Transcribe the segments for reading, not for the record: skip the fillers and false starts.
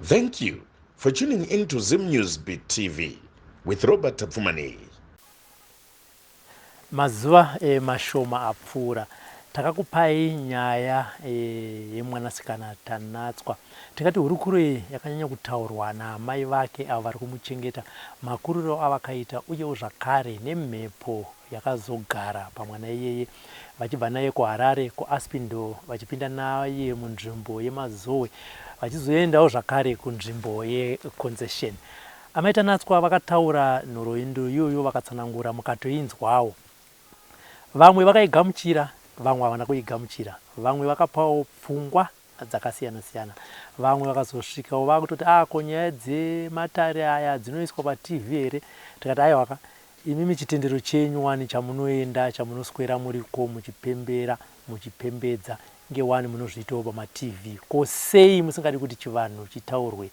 Thank you for tuning in to Zim News Beat TV with Robert Tapfumaneyi. Mazuva mashoma apfuura takakupai nyaya yemwanasikana Tanatswa. Tingati hurukuro iyi yakanyanya kutaurwa naamai vake avo vari kumuchengeta, makuriro avakaita uyewo zvakare nemhepo yakazogara pamwana iyeye vachibva naye kuHarare kuAspindale vachipinda naye munzvimbo yeMazowe vachizoendawo zvakare kunzvimbo yeConcession. Amai Tanatswa vakataura nhoroondo iyoyo vakatsanangura mukatoinzwawo. Vamwe vakaigamuchira, vamwe havana kuigamuchira. Vamwe vakapawo pfungwa dzakasiyana siyana. Vamwe vakazosvikawo vakutoti ah ko nyaya dzematare aya dzinoiswa paTV here? Tikati aiwaka imimi chitendero chenyu wani chamunoenda chamunoswera muriko muchipembera muchipembedza nge wani munozviitawo pamaTV ko sei musingadi kuti chivanhu chitaurwe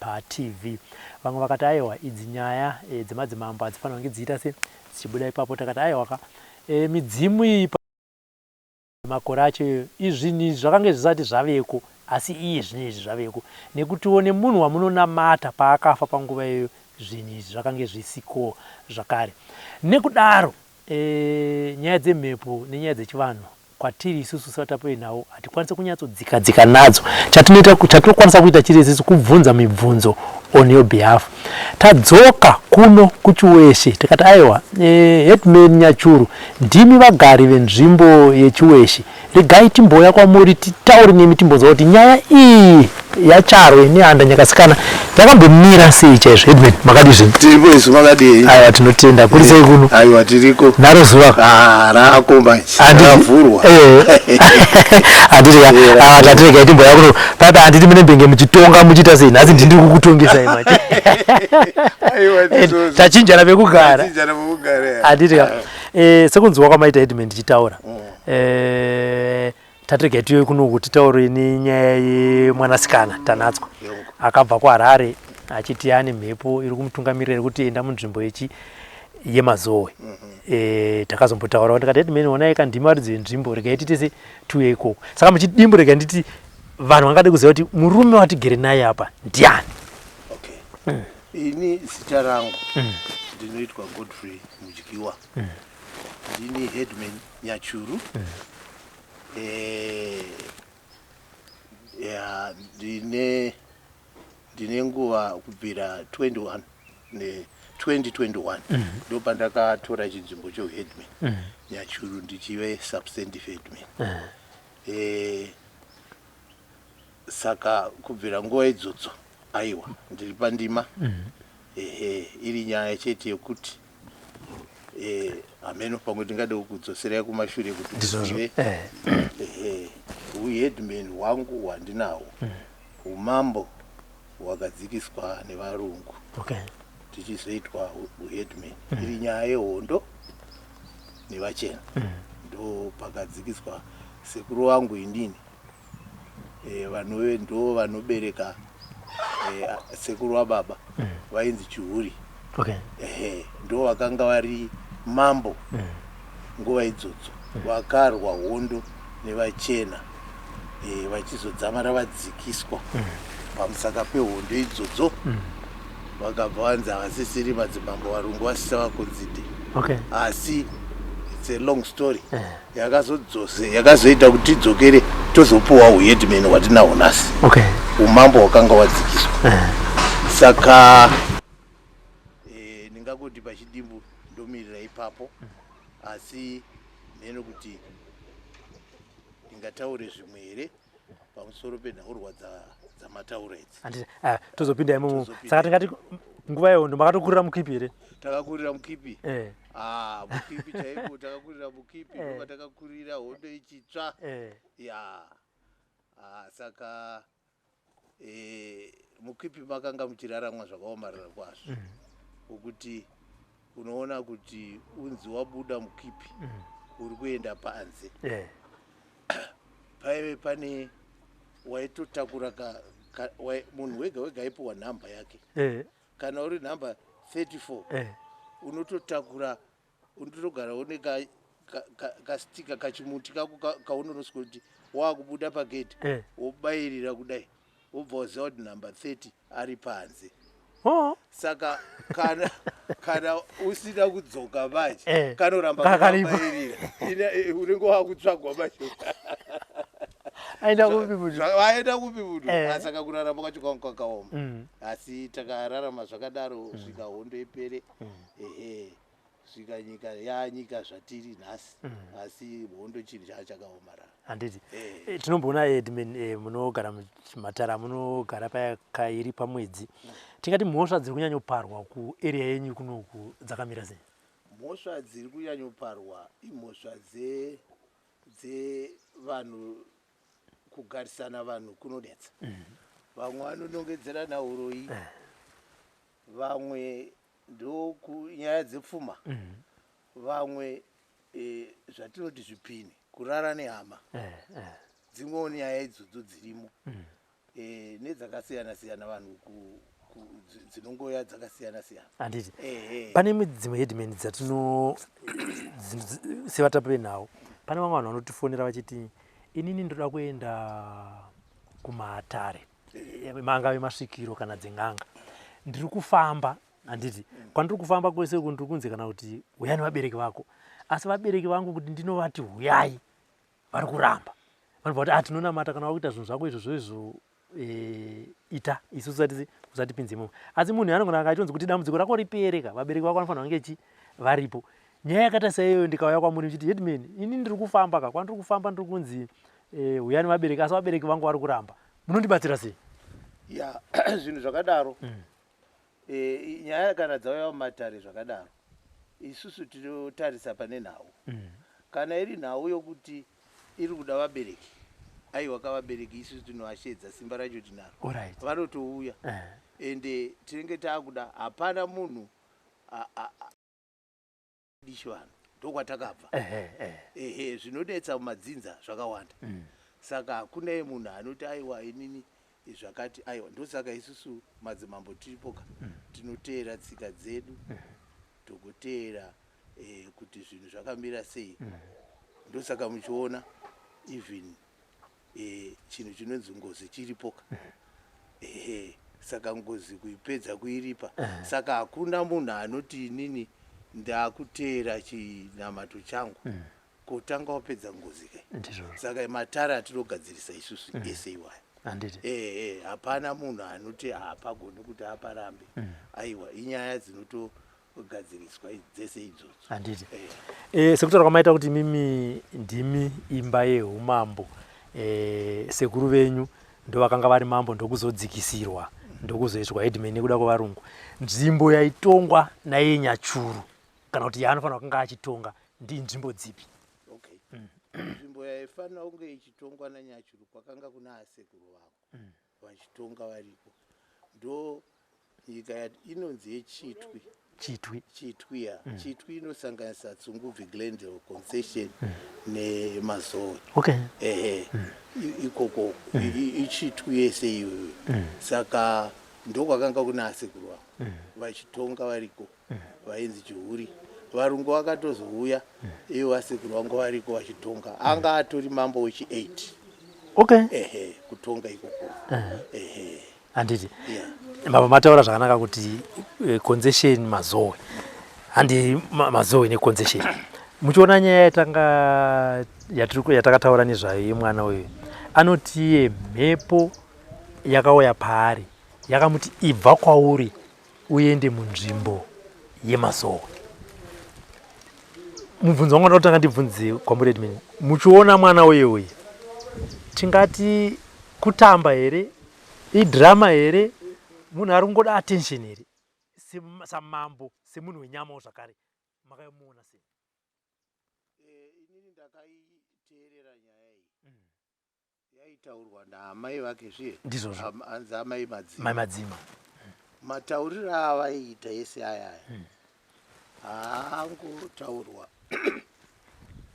paTV? Vamwe vakati aiwa idzi nyaya e, dzemadzimambo hadzifanirwa kunge dzichiita se dzichibuda ipapo. Takati aiwaka e, midzimu iyi Makore acho iyoyo izvinhu izvi zvakange zvisati zvaveko asi iye zvino izvi zvaveko nekutiwo nemunhu wamunonamata paakafa panguva iyoyo zvinhu izvi zvakange zvisiko zvakare. Nekudaro e, nyaya dzemhepo nenyaya dzechivanhu kwatiri isusu sevatapi venhau hatikwanise kunyatsodzika dzika nadzo. Chatinoita chatinokwanisa kuita chiri isusu kubvunza mibvunzo on your behalf. Tadzoka kuno kuChiweshe tikati aiwa eh, headman Nyachuru ndimi vagari venzvimbo yeChiweshe regai timbouya kwamuri titaure nemi timbonzwa kuti nyaya iyi yaCharwe Nehanda Nyakasikana yakambomira sei chaizvo. Headman makadii zvenyu? Tiripo isu, makadii? Aiwa tinotenda. Kuri sei kuno? Aiwa tiriko. Naro zuva Ah, rako manje. Ravhurwa. Handiti ka? Ah, tatirega timbouya kuno papa handiti munembenge muchitonga muchiita sei nhasi ndindiri kukutongesai manje. Aiwa ndizvozvo. Tachinjana pekugara. Tachinjana pekugara. Handiti ka? Eh, sekunzwa kwamaita headman ndichitaura. Eh, tatirega tiuye kunoku titaure nenyaya yemwanasikana Tanatswa akabva kuHarare achiti ane mhepo iri kumutungamirira iri kuti enda munzvimbo yechi yeMazowe. E, takazombotaurawo ndikati headman honai ka ndimi varidzi venzvimbo regai tiite se tiuye ikoko. Saka muchidimbu regai nditi vanhu vangade kuziva kuti murume watigere naye apa ndiani. Okay. Ini zita rangu ndinoitwa Godfrey Mudyiwa. Ndini headman Nyachuru. Eh, ya, ndine ndine nguva kubvira 21 ne 2021 ndo pandakatora chinzvimbo cheuheadman Nyachuru ndichive substantive headman. Eh, saka kubvira nguva idzodzo aiwa ndiri pandima. Ehe, iri nyaya chete yekuti eh, hameno pamwe tingade kukudzoserai kumashure kuti Ndizvozvo. uzive. Ehe, uheadman hwangu hwandinahwo umambo hwakadzikiswa nevarungu tichizoitwa uheadman iri nyaya yehondo nevachena ndo pakadzikiswa sekuru vangu inini vanove ndo vanobereka sekuru wababa vainzi Chihuri. Ehe, ndo vakanga vari mambo nguva idzodzo vakarwa hondo nevachena vachizodzamara vadzikiswa pamusaka pehondo idzodzo vakabva vanzi havasisiri madzimambo varungu vasisavakonzide. Asi it's a long story yakazodzose yakazoita kuti tidzokere tozopuwa uheadman hwatinahwo nhasi. Umambo hwakanga hwadzikiswa. Saka ndingangoti pachidimbu ndomirira ipapo asi mheno kuti ndingataure zvimwe here pamusoro penhaurwa dzamataura idzi. Handiti, ah, tozopinda imomo. Tozopinda. Saka tingati nguva yehondo makatokurira muKipi here? Takakurira muKipi. Ah, muKipi chaipo takakurira muKipi ndobva takakurira hondo ichitsva. Ya. Ah, saka muKipi makanga muchiraramwa zvakaomarara kwazvo. Ngokuti unoona kuti unzi wabuda muKipi uri kuenda panze. Paive pane waitotakura munhu wega wega aipuwa nhamba yake. Kana uri nhamba 34 unototakura, unotogara une kastika kachimuti kako kaunonoswa kuti wakubuda pagate wobayirira kudai. Wobva waziva kuti number 30 ari panze. Oh. Saka kana usina kudzoka manje, kanoramba Kakaripo. kakabairira. Unenge wakutsvagwa manje. Aenda kupi munhu? Aenda kupi munhu? Saka kurarama kwacho kwanga kwakaoma. Asi takararama zvakadaro svika hondo ipere. Ehe, svika nyika yanyika zvatiri nhasi. Asi hondo chinhu chakaomarara. Handiti. Tinomboona headman, munogara mumatara, munogara pakairi pamwedzi. Tingati mhosva dziri kunyanyoparwa kuarea yenyu kunoku dzakamira sei? Mhosva dziri kunyanyoparwa imhosva dzevanhu. Kugarisana vanhu kunonetsa. Vamwe vanonongedzerana uroyi, vamwe ndokunyaya dzepfuma, vamwe zvatinoti zvipini, kurara nehama. Dzimwewo nyaya idzodzo dzirimo, nedzakasiyana siyana, vanhu dzinongoya dzakasiyana siyana. Handiti. Pane dzimwe headman dzatino sevatapi venhau, pane vamwe vanhu vanotifonera vachiti, "Inini ndoda kuenda kumatare, mangave masvikiro kana dzen'anga. Ndiri kufamba, handiti? Kwandiri kufamba kwese uku ndiri kunzi kana kuti huyai nevabereki vako, asi vabereki vangu kuti ndinovati huyai vari kuramba. Vanobva kuti, 'Ah, tinonamata, kana wakuita zvinhu zvako izvozvo izvo, ita, isu usatipinze imomo.'" Asi munhu anogona anga achitonzi kuti dambudziko rako ripere ka, vabereki vako vanofanira kunge chi varipo. Nyaya yakaita seiyoyo, ndikauya kwamuri ndichiti, "Headman, ini ndiri kufamba ka, kwandiri kufamba ndiri kunzi huyai nevabereki, asi vabereki vangu vari kuramba," munondibatsira sei? Ya, zvinhu zvakadaro, nyaya kana dzauya mumatare zvakadaro, isusu tinotarisa pane nhau. Kana iri nhau yokuti iri kuda vabereki, aiwa kavabereki isusu tinovashedza, simba racho tinaro. Vanotouya. Ende tinenge taakuda, hapana munhu dishi, vanhu ndokwatakabva. Ehe, eh. Ehe, zvinonetsa mumadzinza zvakawanda. Saka hakuna munhu anoti, "Aiwa, inini zvakati." Aiwa, ndosaka isusu madzimambo tiripoka, tinoteera tsika dzedu, togoteera kuti zvinhu zvakamira sei. Ndosaka muchiona even chinhu chinonzi ngozi chiripoka. Ehe, saka ngozi kuipedza kuiripa. Saka hakuna munhu anoti, "Inini ndakuteera chinamato changu." Kutanga wapedza ngozi kai. Ndizvozvo. Saka matare atinogadzirisa isusu ese iwaya. Handiti. Hapana munhu anoti haapagoni kuti aparambe. Aiwa, inyaya dzinotogadziriswa dzese idzodzo. Handiti. Sekutaura kwamaita kuti mimi ndimi imba yeumambo, sekuru venyu ndo vakanga vari mambo, ndokuzodzikisirwa, ndokuzoitwa headman nekuda kwevarungu. Nzvimbo yaitongwa naiye Nyachuru, kana kuti yaanofanira kunga achitonga, ndinzvimbo dzipi? Okay, nzvimbo yaifanira kunge ichitongwa naNyachuru, kwakanga kuna asekuru vangu vachitonga variko, ndo nyika inonzi yeChitwi. Chitwi. Chitwi, ya. Chitwi inosanganisa Tsungubvi, Glendale Concession neMazowe. Ehe, ikoko iChitwi yese iyoyo. Saka ndokwakanga kuna asekuru vangu vachitonga variko, vainzi Chihuri. Varungu vakatozouya ivo vasekuru vangu variko vachitonga. Anga atori mambo wechi8. Ehe, kutonga ikoko, ehe. Handiti. Yeah. Baba, mataura zvakanaka kuti concession Mazowe, handi? Mazowe neconcession, muchiona nyaya yatanga yatakataura nezvayo yemwana uyu, anoti iye mhepo yakauya paari yakamuti, "Ibva kwauri uende munzvimbo yeMazowe." Mubvunzo wangu ndakutanga ndibvunze kwamuri, headman, muchiona mwana uye uye, tingati kutamba here, idrama here, munhu ari kungoda attention here? Samambo, semunhu wenyamawo zvakare, makamuona sei? Inini ndakaiteerera nyaya iyi yaitaurwa naamai vake zviye. Ndizvozvo. Anzi amai Madzima. Mai Madzima. Matauriro avaiita ese aya aya haangotaurwa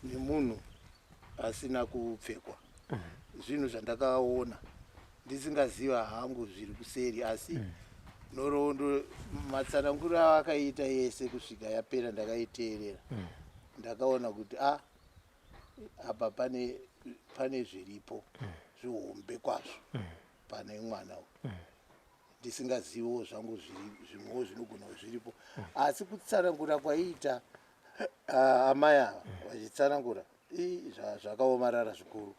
nemunhu asina kupfekwa. Zvinhu zvandakaona ndisingaziva hangu zviri kuseri, asi nhoroondo, matsananguro avakaita yese kusvika yapera, ndakaiteerera, ndakaona kuti a apa pane zviripo zvihombe kwazvo. Pane mwana uyu ndisingaziviwo zvangu zvimwewo zvinogona zviripo, asi kutsanangura kwaiita amai ava vachitsanangura zvakaomarara zvikuru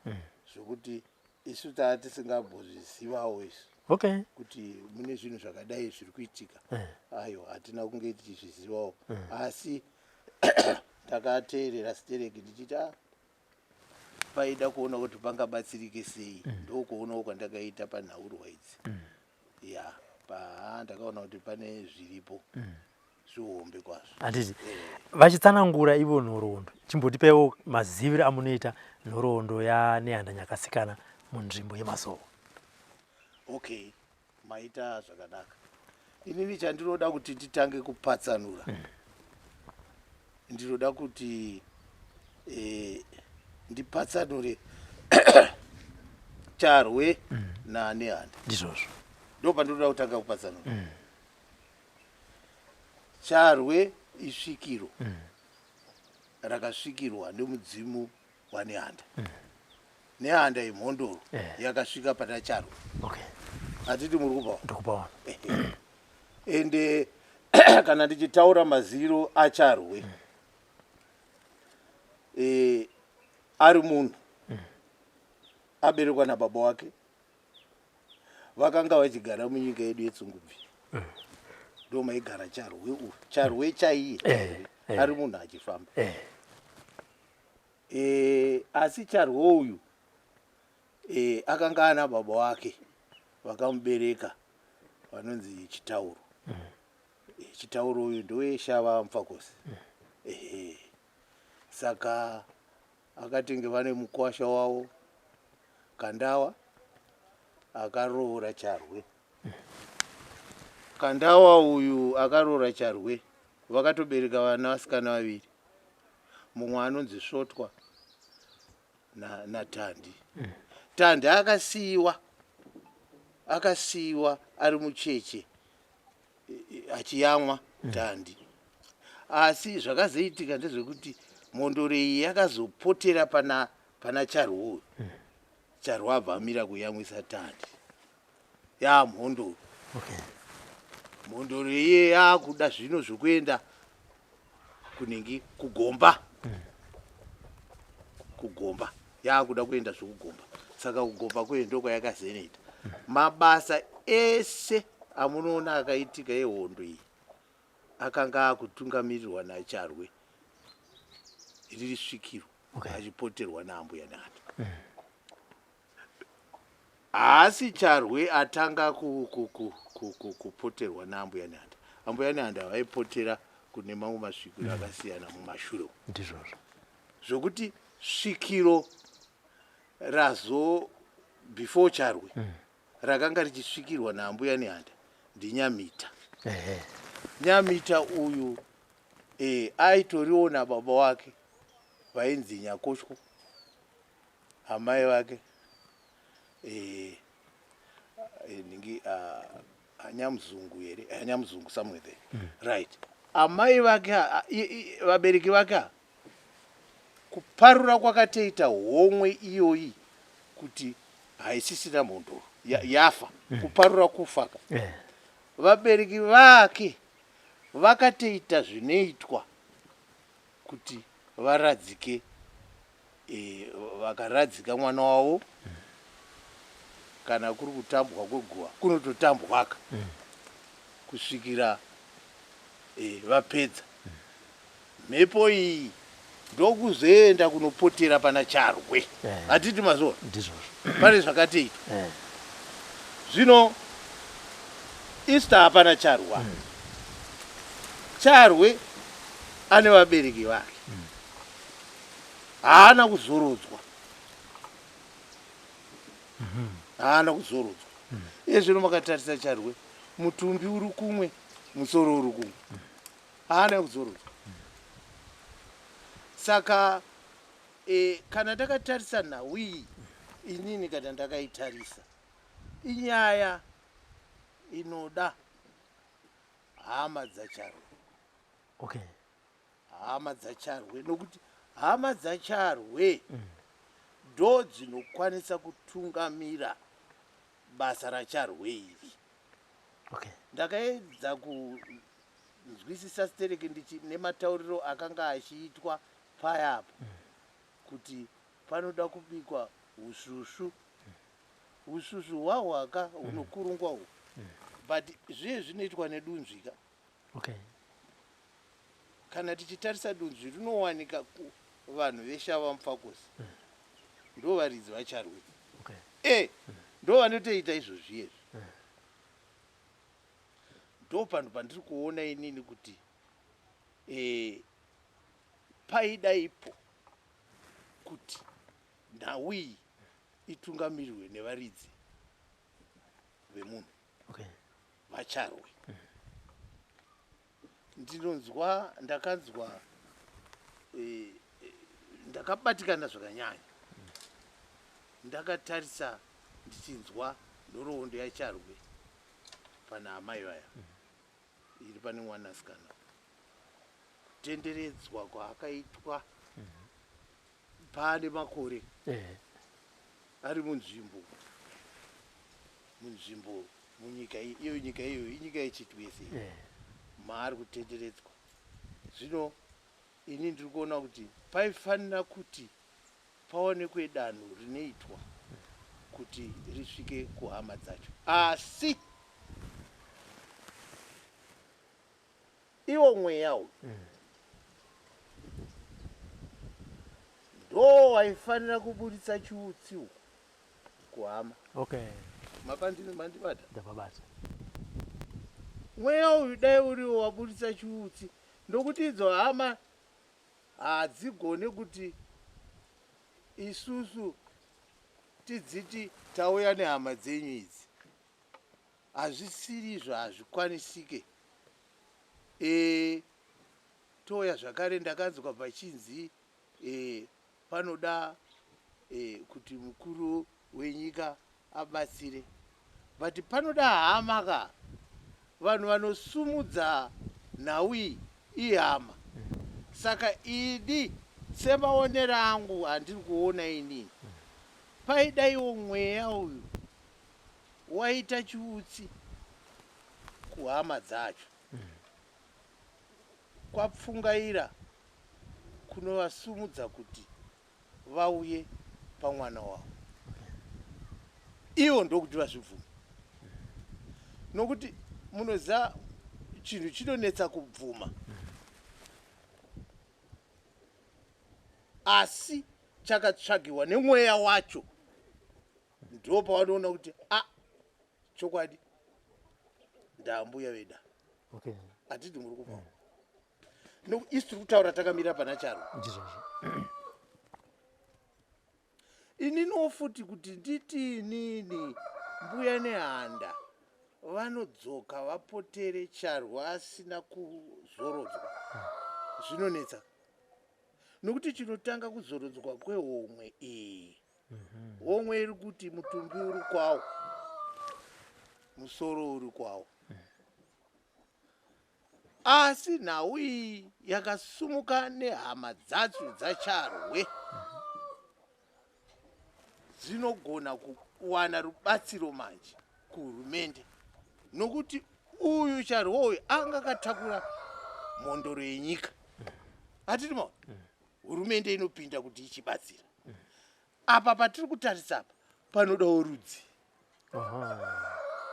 zvokuti isu taa tisingambozvizivawo isu kuti mune zvinhu zvakadai zviri kuitika. Ayo hatina kunge tichizvizivawo, asi takateerera stereki ndichiti, "Ah, paida kuona kuti pangabatsirike sei." Ndokuonawo kwandakaita panhaurwa idzi. Ya, pa ndakaona kuti pane zviripo zvihombe kwazvo. Handiti vachitsanangura ivo nhoroondo, chimbotipaiwo maziviro amunoita nhoroondo yaNehanda Nyakasikana munzvimbo yeMazowe. Okay, maita zvakanaka. Inini chandinoda kuti nditange kupatsanura, ndinoda kuti ndipatsanure Charwe naNehanda. Ndizvozvo. Ndo pandinoda kutanga kupatsanura. Charwe isvikiro rakasvikirwa nemudzimu waNehanda. Nehanda imhondoro yakasvika pana Charwe. Hatiti muri kupaona? Ndikupaona. Ende kana ndichitaura maziro aCharwe, ari munhu aberekwa nababa wake, vakanga vachigara munyika yedu yeTsungubvi. Ndo maigara Charwe uyu, Charwe chaiye. Charwe ari munhu achifamba. Asi Charwe uyu akanga ana baba wake vakamubereka vanonzi Chitauro. Chitauro uyu ndoweshava Mupfakosi. Ehe, saka akatenge vane mukwasha wavo Kandawa akaroora Charwe. Kandawa uyu akaroora Charwe, vakatobereka vana vasikana vaviri, mumwe anonzi Svotwa naTandi. Tandi akasiyiwa ari mucheche achiyamwa Tandi. Asi zvakazoitika ndezvekuti mhondoro iyi yakazopotera pana Charwe uyu. Charwe abva amira kuyamwisa Tandi, yamhondoro. Mhondoro iye yakuda zvino zvokuenda kunenge kugomba. Kugomba yakuda kuenda zvokugomba. Saka kugomba kuye ndokwayakazonoita mabasa ese amunoona akaitika ehondo iyi. Akanga akutungamirirwa naCharwe riri svikiro achipoterwa naambuya Nehanda. Haasi Charwe atanga kupoterwa naambuya Nehanda. Ambuya Nehanda vaipotera kune mamwe masvikiro akasiyana mumashure umu. Ndizvozvo. Zvokuti svikiro razo before Charwe rakanga richisvikirwa naambuya Nehanda ndiNyamita. Nyamita uyu aitoriwo nababa wake vainzi Nyakoshwo, amai vake ningi Anyamuzungu here, Anyamuzungu somewhere there. Right, amai vake, vabereki vake ava, kuparura kwakatoita homwe iyoyi kuti haisisina mhondoro, yafa. Kuparura kufaka. Vabereki vake vakatoita zvinoitwa kuti varadzike, vakaradzika mwana wavo. Kana kuri kutambwa kweguva, kunototambwaka kusvikira vapedza. Mhepo iyi ndokuzoenda kunopotera pana Charwe. Hatiti mazuva? Ndizvozvo. Pane zvakatoitwa. Zvino Easter hapana Charwe. Charwe ane vabereki vake, haana kuzorodzwa, haana kuzorodzwa. Iye zvino makatarisa Charwe, mutumbi uri kumwe, musoro uri kumwe. Haana kuzorodzwa. Saka kana ndakatarisa nhau iyi inini, kana ndakaitarisa, inyaya inoda hama dzaCharwe. Hama dzaCharwe, nokuti hama dzaCharwe ndo dzinokwanisa kutungamira. Basa raCharwe iri. Okay. Ndakaedza kunzwisisa stereki ndichi nematauriro akanga achiitwa paya apa kuti panoda kubikwa usvusvu. Usvusvu hwahwaka hunokurungwa uhu. But zviye zvinoitwa nedunzvi ka. Okay. Kana tichitarisa dunzvi rinowanika kuvanhu veShava Mupfakosi. Ndo varidzi vaCharwe. Okay. Eh, ndo vanotoita izvozvi izvi. Ndo panhu pandiri kuona inini kuti paida ipo kuti nhau iyi itungamirirwe nevaridzi vemunhu. Okay. VaCharwe. Ndinonzwa ndakanzwa ndakabatikana zvakanyanya. Ndakatarisa ndichinzwa nhoroondo yaCharwe pana amai vaya iri pane mwanasikana. Kutenderedzwa kwaakaitwa paane makore ari munzvimbo munzvimbo munyika iyo nyika iyoyo inyika yechitwese maari kutenderedzwa. Zvino ini ndiri kuona kuti paifanira kuti paonekwe danho rinoitwa kuti risvike kuhama dzacho, asi iwo mweya uyu ndo waifanira kuburitsa chiutsi uku kuhama. Okay. Mapandini mandibata? Ndapabata. Mweya uyu dai uriwo waburitsa chiutsi, ndokuti idzo hama hadzigone kuti isusu tidziti tauya nehama dzenyu idzi. Hazvisiri izvo, hazvikwanisike. Touya zvakare ndakanzwa pachinzi panoda kuti mukuru wenyika abatsire, but panoda hama ka. Vanhu vanosumudza nhau iyi ihama. Saka idi semaonero angu andiri kuona inini, paidaiwo mweya uyu waita chiutsi kuhama dzacho kwapfungaira kunovasumudza kuti vauye pamwana wavo, ivo ndokuti vazvibvume. Nokuti munoziva chinhu chinonetsa kubvuma, asi chakatsvagiwa nemweya wacho ndo pavanoona kuti a chokwadi ndambuya veda. Okay. Hatidi muri kubva. Isu tiri kutaura takamira pana Charwe. Ndizvozvo. Ininiwo futi kuti nditi inini mbuya Nehanda vanodzoka vapotere Charwe asina kuzorodzwa, zvinonetsa. Nokuti chinotanga kuzorodzwa kwehomwe iyi, homwe iri kuti mutumbi uri kwawo, musoro uri kwawo. Asi nhau iyi yakasumuka nehama dzacho dzaCharwe dzinogona kuwana rubatsiro manje kuhurumende, nokuti uyu Charwe uyu anga akatakura mhondoro yenyika. Hatiri maona hurumende inopinda kuti ichibatsira. Apa patiri kutarisa apa panodawo rudzi.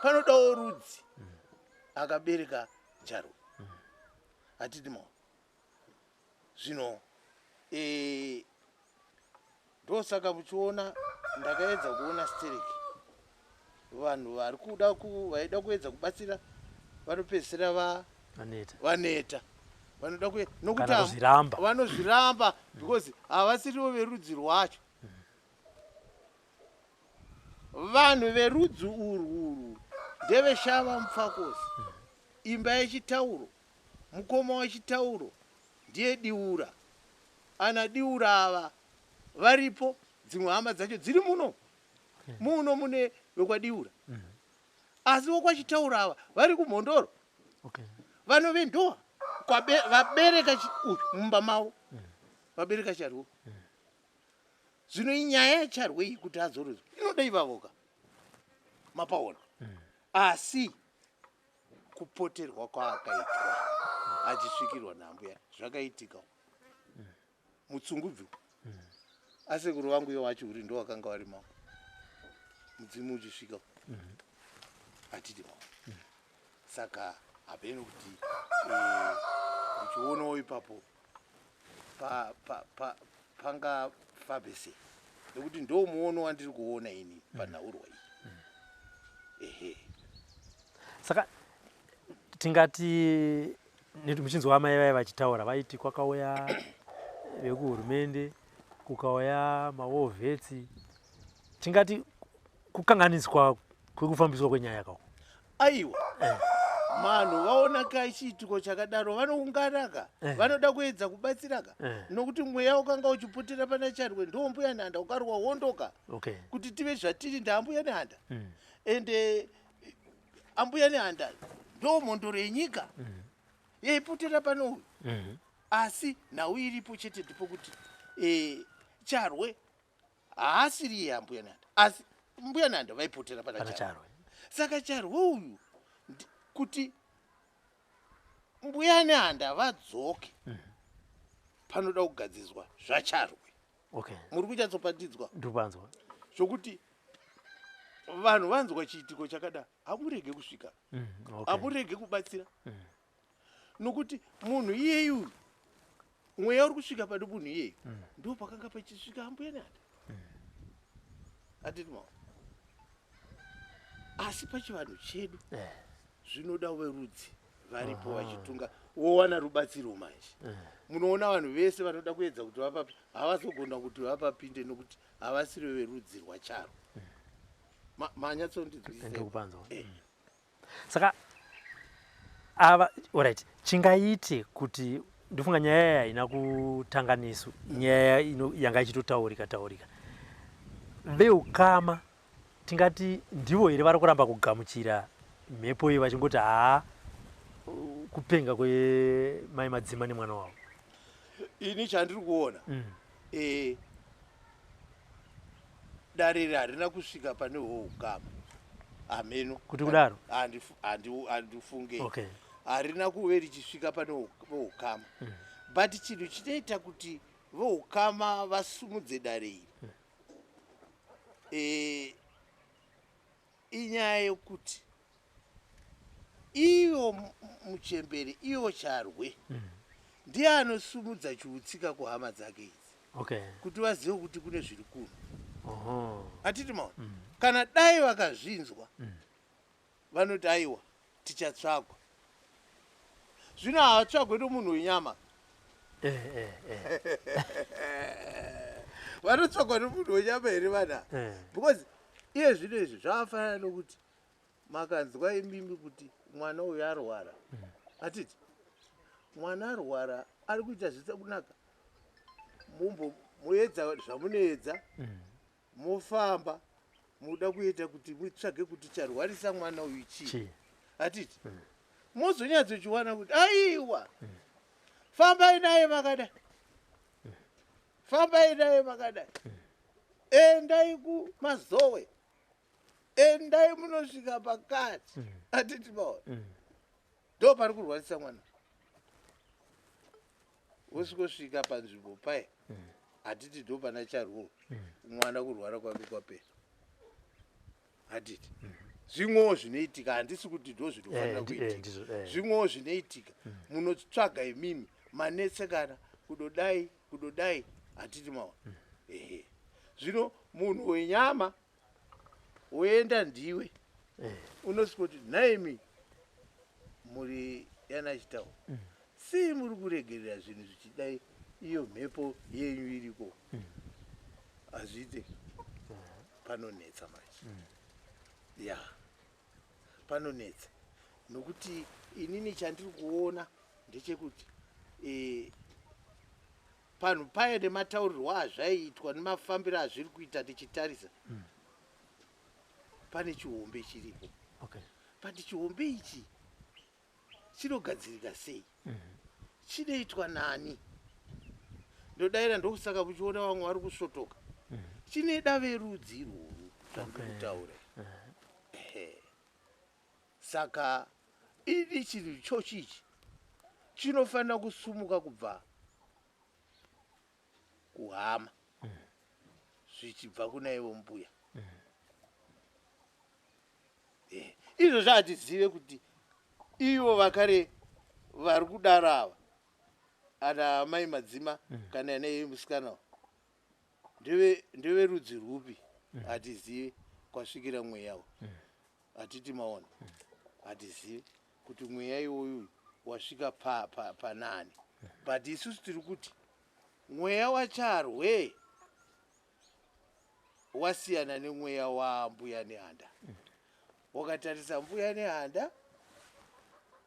Panodawo rudzi akabereka Charwe. Hatidi maona. Zvino ndosaka muchiona ndakaedza kuona stereki vanhu vari kuda vaida kuedza kubatsira vanopedzisira vaneta. Vaneta. Vanoda nokuti Kana kuzviramba. Vanozviramba because havasirivo verudzi rwacho. Vanhu verudzi urwu ndeveshava Mupfakosi, imba yeChitauro, mukoma waChitauro ndiye Diura. Ana Diura ava varipo, dzimwe hama dzacho dziri muno. Muno mune vekwaDiura. Asi vokwaChitauro ava vari kuMhondoro. Okay. Vanove ndo vabereka uyu mumba mavo. Vabereka Charwe. Zvino inyaya yaCharwe iyi kuti adzoredzwe inoda ivavo ka. Mapaona? Asi kupoterwa kwaakaitwa achisvikirwa naambuya zvakaitika mutsungubvi. Asekuru vangu iwo wacho uri ndo wakanga vari mavo, mudzimu uchisvika, hatiti mavo. Saka hapeni kuti uchionawo ipapo pangafambe sei, nekuti ndo muono wandiri kuona ini panhaurwa iyi, ehe. Saka tingati muchinzwa amai vaya vachitaura, vaiti kwakauya vekuhurumende, kukauya mawar vets, tingati kukanganiswa kwekufambiswa kwenyaya kako? Aiwa, vanhu vaona ka chiitiko chakadaro vanounganaka, vanoda kuedza kubatsiraka, nokuti mweya ukanga uchiputira pana Charwe ndo Mbuya Nehanda, ukarwa hondoka kuti tive zvatiri ndaambuya Nehanda. Ende ambuya Nehanda ndo mhondoro yenyika yaiputira pano uyu. Asi nhau iripo chete ndipo kuti Charwe haasiri iye ambuya Nehanda, asi Mbuya Nehanda vaipotera pana pana Charwe. Charwe. Saka Charwe uyu kuti Mbuya Nehanda vadzoke, panoda kugadziswa zvaCharwe. Muri kunyatsopandidzwa? Ndikupanzwa. Zvokuti vanhu vanzwa chiitiko chakadaro, hamurege kusvika, hamurege kubatsira, nokuti munhu iyeyu, mweya uri kusvika pane munhu iyeyu, ndo pakanga pachisvika ambuya Nehanda, hatiti mao? Asi pachivanhu chedu zvinoda verudzi varipo vachitunga, wowana rubatsiro. Manje munoona vanhu vese vanoda kuedza kuti vapapi havazogona kuti vapapinde, nokuti havasiri verudzi rwaCharwe. Manyatsondidzwisisa? Ndikupanzwa. Saka ava, alright, chingaite kuti ndofunga nyaya iyi haina kutanga nesu, nyaya yanga ichitotaurika taurika. Veukama tingati ndivo here vari kuramba kugamuchira mhepo iyi, vachingoti haa, kupenga kwemai Madzima nemwana wavo? Ini chandiri kuona, dare iri harina kusvika pane hwoukama, hameno. Kuti kudaro? Handifunge harina kuve richisvika pane voukama, but chinhu chinoita kuti voukama vasumudze dare iri inyaya yekuti iyo muchembere, iyo Charwe, ndiye anosumudza chiutsika kuhama dzake idzi kuti vazive kuti kune zviri kuno, hatiti maona? Kana dai vakazvinzwa, vanoti aiwa, tichatsvagwa. Zvino havatsvagwe nomunhu wenyama. Vanotsvagwa nomunhu wenyama here vana? Because iye zvino izvi zvakafanana nokuti makanzwa imimi kuti mwana uyu arwara, hatiti? Mwana arwara, ari kuita zvisina kunaka, mumbo muedza zvamunoedza, mofamba muda kuita kuti mutsvage kuti charwarisa mwana uyu chii, Chii? Hatiti? Mozonyatsochiwana kuti aiwa, fambai naye makadai, fambai naye makadai, endai kuMazowe, endai munosvika pakati, hatiti maona? Ndo pari kurwarisa mwana. Wosvikosvika panzvimbo paye, hatiti? Ndo pana Charwo, mwana kurwara kwake kwapera, hatiti? Zvimwewo zvinoitika, handisi kuti ndo zvinofanira kuitika. Ndizvo. Zvimwewo zvinoitika, munotsvaga imimi manetsekana kudodai kudodai, hatiti maona? Ehe, zvino munhu wenyama woenda ndiwe unosvika kuti nhaimi muri yana Chitauro, sei muri kuregerera zvinhu zvichidai, iyo mhepo yenyu iriko? Hazviite, panonetsa manje. Ya, panonetsa nokuti inini chandiri kuona ndechekuti panhu paye nemataurirwo azvaiitwa nemafambiro azviri kuita, tichitarisa, pane chihombe chiripo. But chihombe ichi chinogadzirika sei? Chinoitwa nani? Ndodayira ndokusaka muchiona vamwe vari kusvotoka. Chinoda verudzi irworwu zvandiri kutaura. Saka ini chinhu ichochi ichi chinofanira kusumuka kubva kuhama zvichibva kuna ivo mbuya. Izvozvo hatizive kuti ivo vakare vari kudaro ava ana mai Madzima kana ana musikana ndeverudzi rwupi, hatizive kwasvikira mweya uyu. Hatiti maona, hatizive kuti mweya iwoyu wasvika panani, but isusu tiri kuti mweya waCharwe wasiyana nemweya waMbuya Nehanda. Wakatarisa Mbuya Nehanda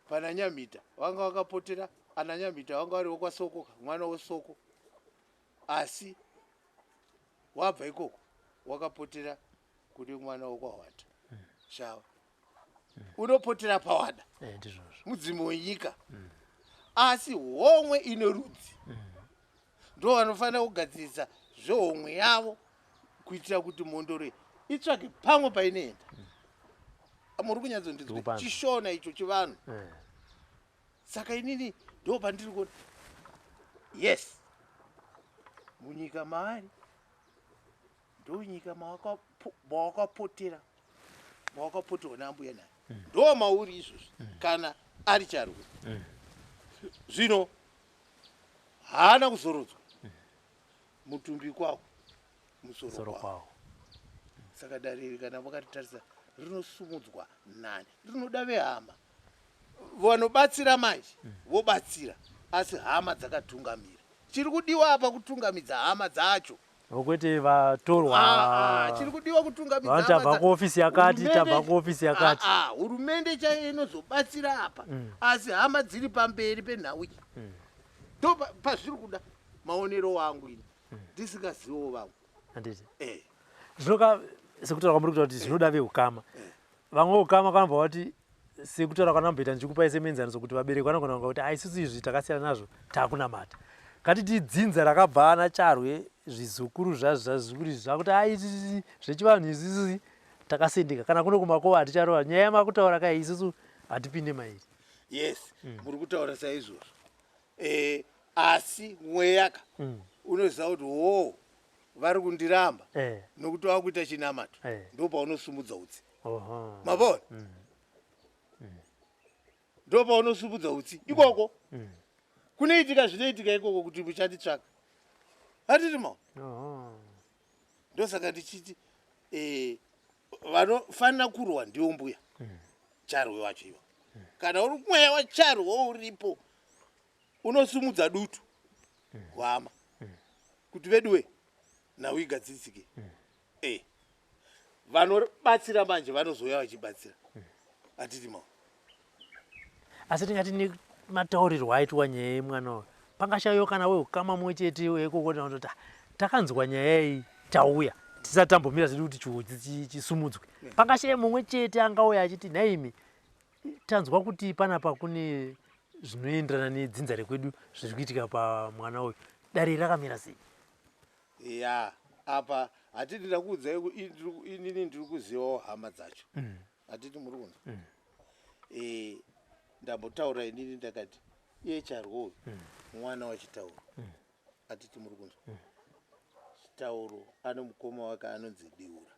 pana Nyamhita, vanga vakapotera ana Nyamhita, vanga vari wekwaSoko, mwana weSoko, asi wabva ikoko wakapotera kune mwana wekwaHwata Shava. Unopotera pawada. Ndizvozvo. Mudzimu wenyika, asi homwe ine rudzi, ndo vanofanira kugadzirisa zvehomwe yavo kuitira kuti mhondoro itsvage pamwe painoenda. Muri kunyatsondinzwa? Ndikupanzwa. Chishona icho, chivanhu. Saka inini ndo pandiri kuona, yes, munyika maari ndo nyika mawakapotera, mawakapoterwa naambuya naye, ndo mauri izvozvi kana ari Charwe. Zvino haana kuzorodzwa mutumbi kwawo, musoro musoro kwawo. Kwawo. Saka dare iri, kana makatitarisa, rinosumudzwa nani? Rinoda vehama vanobatsira manje, vobatsira, asi hama dzakatungamira. Chiri kudiwa apa kutungamidza hama dzacho. Vokwete vatorwa. Ah, ah, chiri kudiwa kutungamidza Vanoti hama tabva kuofisi yakati, tabva kuofisi yakati. Ah, ah, hurumende chaiyo inozobatsira apa, asi hama dziri pamberi penhau iyi. Ndo pazviri kuda, maonero angu ini, ndisingaziviwo vamwe. Handiti? Eh. Zvinoka sekutaura kwamuri kuita kuti zvinoda veukama, vamwe veukama kanobva vati, sekutaura kwanamboita ndichikupai semuenzaniso kuti vabereki vanogona kunga kuti, "Ah, isusu izvi takasiyana nazvo, taakunamata." Ngatiti dzinza rakabva ana Charwe, zvizukuru zvazvizukuru izvi zvakuti, "Ai, isusu zvechivanhu isusu takasendeka, kana kuno kumakova haticharova nyaya yamakutaura kai, isusu hatipinde mairi." Yes, muri kutaura saizvozvo, asi mweyaka unoziva kuti wo vari kundiramba nokuti vakuita chinamato. Ndo paunosumudza utsi. Mavona, ndo paunosumudza utsi ikoko. Kunoitika zvinoitika ikoko kuti muchanditsvaka, hatiti maona? Ndosaka ndichiti vanofanira kurwa ndiwo mbuya Charwe wacho iwa. Kana uri mweya waCharwe uripo, unosumudza dutu hwama kuti veduwe nhau igadzirisike. Vanobatsira manje vanozouya vachibatsira, hatiti maona? Asi tingati nemataurirwo aitwa nyaya yemwana uyu, pangashayiwa kana weukama mumwe chete wekokoti vanototi, "Ah, takanzwa nyaya iyi, tauya," tisati tambomira zvedu kuti chihodzi chisumudzwe, pangashaye mumwe chete angauya achiti, "Nhaimi, tanzwa kuti panapa kune zvinoenderana nedzinza rekwedu zviri kuitika pamwana uyu, dare rakamira sei?" Ya, apa hatiti ndakuudzai inini ndiri kuzivawo hama dzacho, hatiti muri kunzwa? Ndambotaura inini, ndakati iye Charwe uyu mwana waChitauro, hatiti muri kunzwa? Chitauro ane mukoma wake anonzi Diura,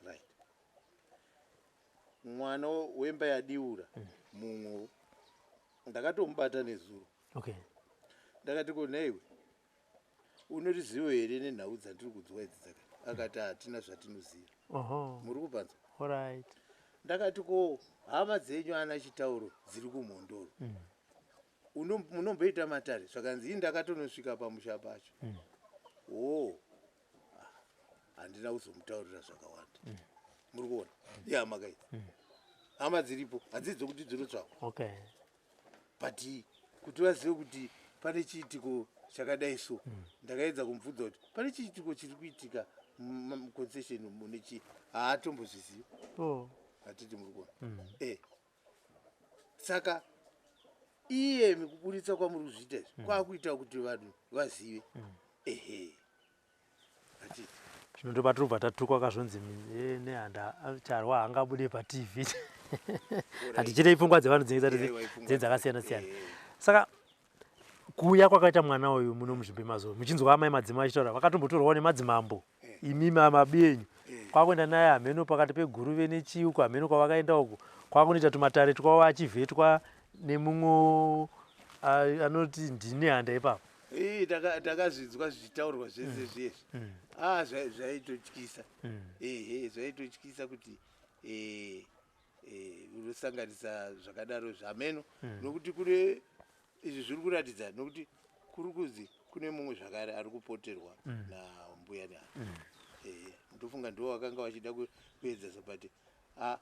right? Mwana wemba yaDiura mumwe ndakatomubata nezuro. Ndakati, "Ko nhaiwe, unorizivo here nenhau dzandiri kunzwa idzi dzakati?" Akati, "Hatina zvatinoziva." Muri kupanzwa? Alright. Ndakati, "Ko hama dzenyu ana Chitauro dziri kuMhondoro, munomboita matare?" Zvakanzi, "Ii, ndakatonosvika pamusha pacho." O, handina kuzomutaurira zvakawanda. Muri kuona, ihama kaidzi, hama dziripo, hadzisi dzokuti dzinotsvakwa. But kuti vazive kuti pane chiitiko chakadai, so ndakaedza kumubvunza kuti pane chiitiko chiri kuitika muconcession mune chii, haatombozvizivi. Hatiti muri kuona? Saka iye mikuburitsa kwamuri kuzviita izvi kwakuita kuti vanhu vazive, ehe, hatiti? Zvino ndo patirobva tatukwa kazvonzi, "Nehanda Charwa haangabude paTV." Hatichirei pfungwa dzevanhu dzinenge dzinenge dzakasiyana siyana. Saka kuuya kwakaita mwana uyu muno muzvimbo mazuva muchinzwa amai madzimai vachitaura vakatombotorwawo nemadzimambo eh. imi mabi enyu eh. kwakuenda naye hameno pakati peguruve nechiuko hameno kwavakaenda uko kwakunoita tumatare twavo achivhetwa nemumwe anoti ndini handa ipapo. Takazvinzwa zvichitaurwa zvese mm. zviye mm. ah, zvaitotyisa mm. Ehe, zvaitotyisa kuti eh, eh, unosanganisa zvakadaro zvameno nokuti kune izvi zviri kuratidza nokuti kuri kuzi kune mumwe zvakare ari kupoterwa nambuya neana. Ehe, ndofunga ndiwo vakanga vachida kuedza but ah,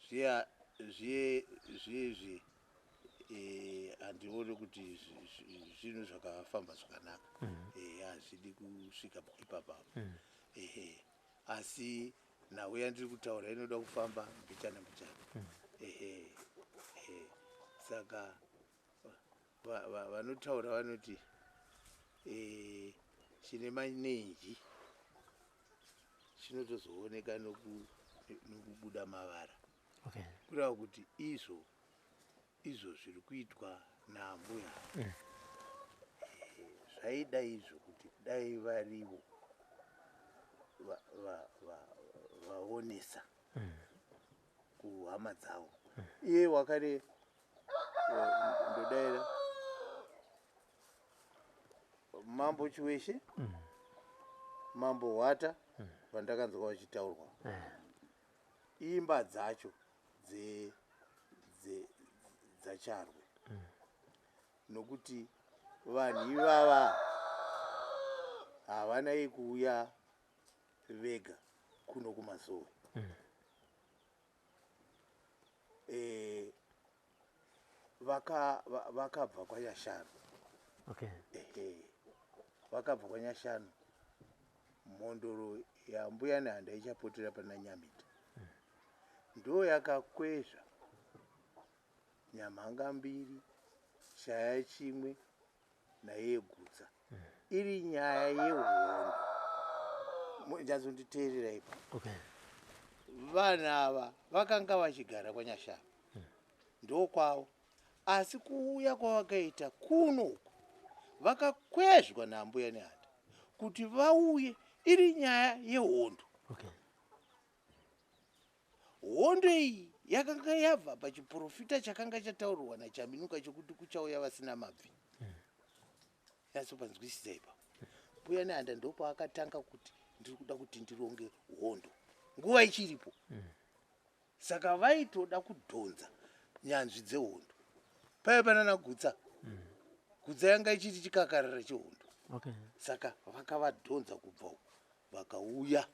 zviya zviye zviye eh, handione kuti zvinhu zvakafamba zvakanaka. Eh, hazvidi kusvika ipapa. Ehe, asi nhau yandiri kutaura inoda kufamba mbichana mbichana. Ehe, ehe. Saka vanotaura vanoti eh, chine manenji chinotozooneka nokubuda mavara. Kureva kuti izvo izvo zviri kuitwa naambuya zvaida izvo kuti dai varivo vaonesa kuhama dzavo. Iye wakare ndodaira Mambo Chiweshe, Mambo Hwata, vandakanzwa vachitaurwa imba dzacho dzacharwe nokuti vanhu ivava havana yekuuya vega kuno kumazowe. Eh, vakabva kwanyashanu. Ehe, vakabva kwanyashanu. Mhondoro yambuya Nehanda ichapotera pana Nyamita ndo yakakwezva nyamhanga mbiri, shaya chimwe naiye Gutsa, iri nyaya yehondo. Nyazonditeerera ipa. Vanhu ava vakanga vachigara kwanyashanu, ndokwavo, asi kuuya kwavakaita kuno uku vakakwezvwa naambuya Nehanda kuti vauye iri nyaya yehondo. Hondo iyi yakanga yabva pachiprofita chakanga chataurwa naChaminuka chokuti kuchauya vasina mabvi. Nyatsopanzwisisa ipapo. Mbuya Nehanda ndopaakatanga kuti ndiri kuda kuti ndironge hondo nguva ichiripo. Saka vaitoda kudhonza nyanzvi dzehondo paive panana Gutsa. Gutsa yanga ichiti chikakarara chehondo. Saka vakavadhonza kubva uku vakauya.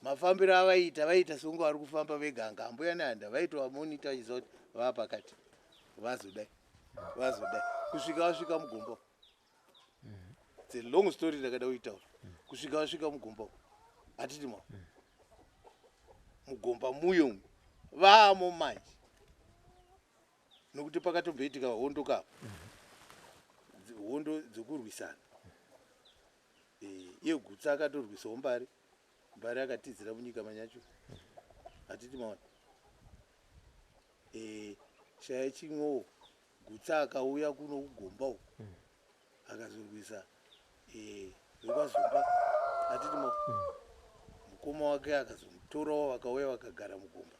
Mafambiro avaiita, vaiita sekunge vari kufamba vega. Anga ambuya Nehanda vaitovamonita vachiziva kuti vava pakati, vazodai vazodai kusvika vasvika mugomba. It's a long story ndakada kuitaura. Kusvika vasvika mugomba, hatiti ma mugomba muyo umu vaamo manje, nokuti pakatomboitika hondo kapo, hondo dzekurwisana. Iye Gutsa akatorwisawo Mbare, Mbare akatizira munyika manyacho, hatiti maona. Shaya chimwewo Gutsa akauya kuno kugomba uku akazorwisa vekwazumba, hatiti ma mukoma wake akazomutorawo, vakauya vakagara mugomba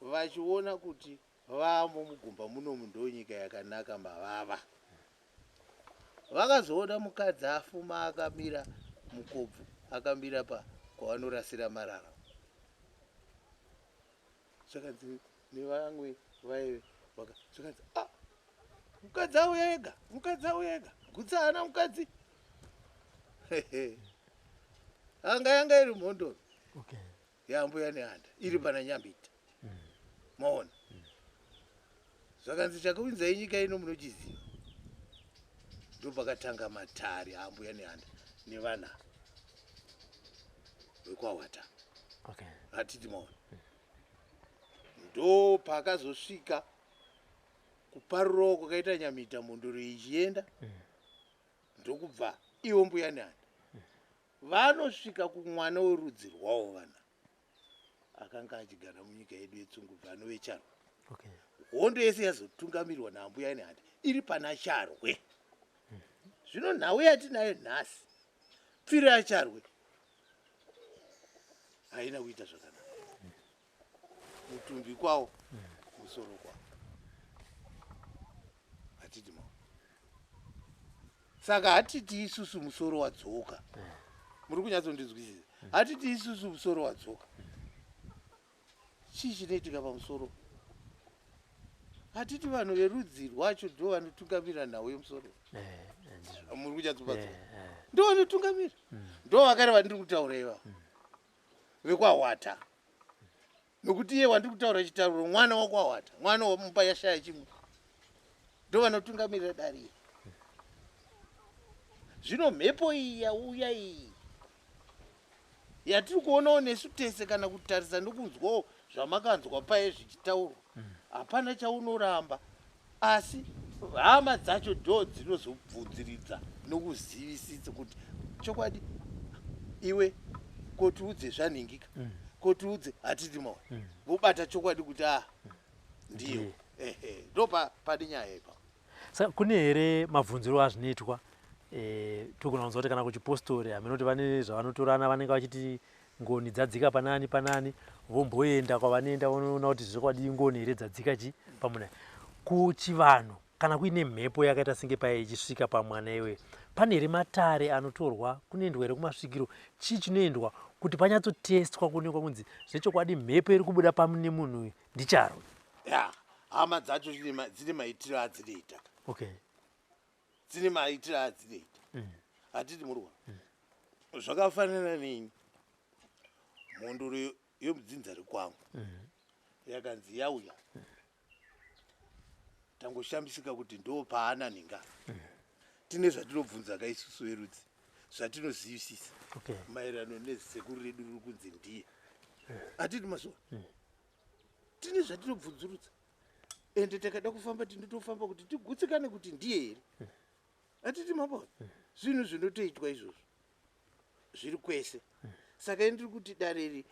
vachiona kuti vamo mugomba munomu ndonyika yakanaka mavava. Vakazoona mukadzi afuma akamira mukobvu, akamira pa kwavanorasira marara. Zvakanzi nevamwe vaive zvakanzi, ah, mukadzi auya ega, mukadzi auya ega, Gutsa haana mukadzi. Anga yanga iri mhondoro yambuya Nehanda iri pana Nyambita. Maona, zvakanzi chakaunzai nyika ino munochiziva. Ndopakatanga matare ambuya Nehanda nevana vekwahwata. Hatiti maona, ndo paakazosvika kuparurawo kwakaita Nyamita mhondoro ichienda. Ndokubva ivo mbuya Nehanda vanosvika kumwana werudzi rwavo vana. Akanga achigara munyika yedu yeTsungubva anove Charwe. Okay. Hondo yese yazotungamirwa naAmbuya Nehanda iri pana Charwe. Zvino nhau yatinayo nhasi, pfiro yaCharwe haina kuita zvakanaka. Mutumbi kwawo, musoro kwawo. Hatiti mawo. Saka hatiti isusu musoro wadzoka. Muri kunyatsondinzwisisa? Hatiti isusu musoro wadzoka. Chii chinoitika pamusoro? Hatiti vanhu verudzi rwacho ndo vanotungamira nhau yemusoro. Muri kunyatsobatsira? Ndo vanotungamira. Ndo vakare vandiri kutaura ivavo. VekwaHwata. Nokuti iye wandiri kutaura chitauro mwana wakwaHwata, mwana wamupa yashaya chimwe. Ndo vanotungamirira dare iri. Zvino mhepo iyi yauya iyi yatiri kuonawo nesu tese kana kutarisa nokunzwawo zvamakanzwa paye zvichitaurwa, hapana chaunoramba, asi hama dzacho ndo dzinozobvunziridza nokuzivisisa kuti chokwadi iwe kotiudze zvanhingika, kotiudze hatiti mawa, vobata chokwadi kuti a ndiyo. Ehe, ndo pane nyaya ipapo. Saka kune here mabvunziro azvinoitwa? Togona kunzwa kuti kana kuchipostori hameno kuti vane zvavanotorana, vanenge vachiti ngoni dzadzika panani panani, vomboenda kwavanoenda vonoona kuti zvokwadi ngoni here dzadzika chi pamuna. Kuchivanhu kana kuine mhepo yakaita senge paye ichisvika pamwana iwe, pane here matare anotorwa, kunoendwa here kumasvikiro, chii chinoendwa kuti panyatsotestwa kuonekwa kunzi zvechokwadi mhepo iri kubuda pamune munhu uyu ndiCharwe? Ya, hama dzacho dzine maitiro adzinoita. Okay. Dzine maitiro adzinoita. Hatiti murwa. Zvakafanana neni. Mhondoro yomudzinza rekwangu yakanzi yauya. Tangoshamisika kuti ndo paana nhinga. Tine zvatinobvunza ka isusu verudzi, zvatinozivisisa. Okay. Maererano nezisekuru redu riri kunzi ndiye. Hatiti mazuva. Tine zvatinobvunzurudza. Ende takada kufamba tinotofamba kuti tigutsikane kuti ndiye here. Hatiti mabona. Zvinhu zvinotoitwa izvozvo. Zviri kwese. Saka ini ndiri kuti dare iri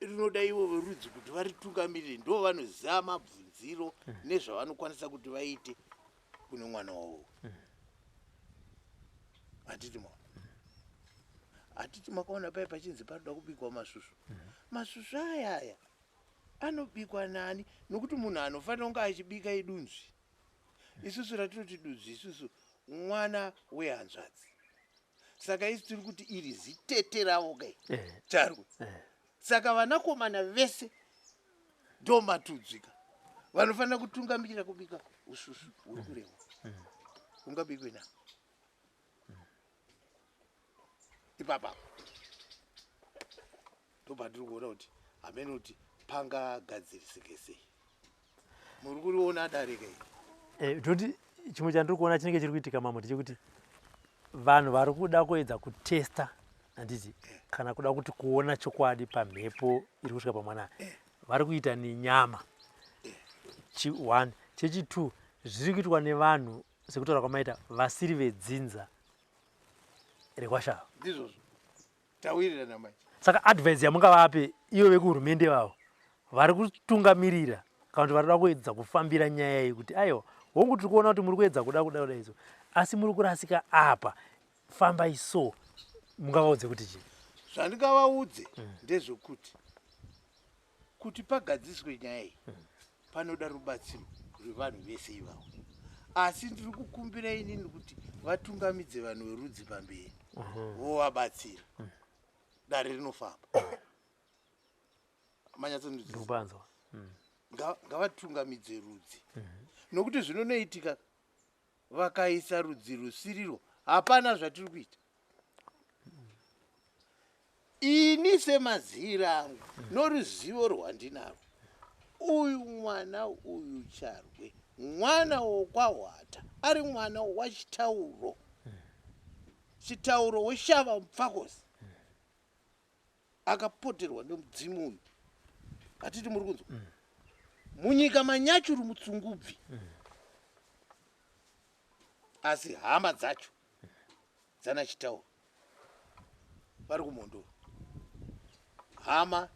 rinoda ivo verudzi kuti varitungamirire, ndo vanoziva mabvunziro nezvavanokwanisa kuti vaite kune mwana wavo. Hatiti maona. Hatiti makaona paye pachinzi panoda kubikwa masvusvu. Masvusvu aya aya anobikwa nani? Nokuti munhu anofanira kunge achibika idunzvi. Isusu ratinoti dunzvi isusu mwana wehanzvadzi. Saka isu tiri kuti iri zitete ravo kai Charwe. Saka vanakomana vese ndo matudzvika vanofanira kutungamirira kubika usvusvu huri kurehwa. Ungabikwe na ipapa ndopatiri kuona kuti hameno kuti pangagadzirisike sei. Muri kuriona dare kai? Toti chimwe chandiri kuona chinenge chiri kuitika mambo ndechekuti vanhu vari kuda kuedza kutesta, handiti, kana kuda kuti kuona chokwadi pamhepo iri kusvika pamwana, vari kuita nenyama. 1 chechi2 zviri kuitwa nevanhu sekutaura kwamaita vasiri vedzinza rekwaShava. Ndizvozvo tawirirana manje. Saka advice yamungavape ivo vekuhurumende vavo vari kutungamirira kana kuti vari kuda kuedza kufambira nyaya iyi kuti aiwa, hongu tiri kuona kuti muri kuedza kuda kuda kuda izvo, asi muri kurasika apa, fambai so, mungavaudze kuti chii? Zvandingavaudze ndezvekuti kuti pagadziswe nyaya iyi panoda rubatsiro rwevanhu vese ivavo, asi ndiri kukumbira inini kuti vatungamidze vanhu verudzi pamberi, vovabatsira, dare rinofamba. Manyatsondiziva? Ndikupanzwa. Ngavatungamidze rudzi, nokuti zvinonoitika vakaisa rudzi rusirirwo hapana zvatiri kuita. Ini semazira angu noruzivo rwandinarwo, uyu mwana uyu Charwe mwana wokwaHwata, ari mwana waChitauro, Chitauro weShava Mupfakosi, akapoterwa nemudzimu uyu. Hatiti muri kunzwa? Munyika maNyachuru muTsungubvi, asi hama dzacho dzana Chitauro vari kuMhondoro, hama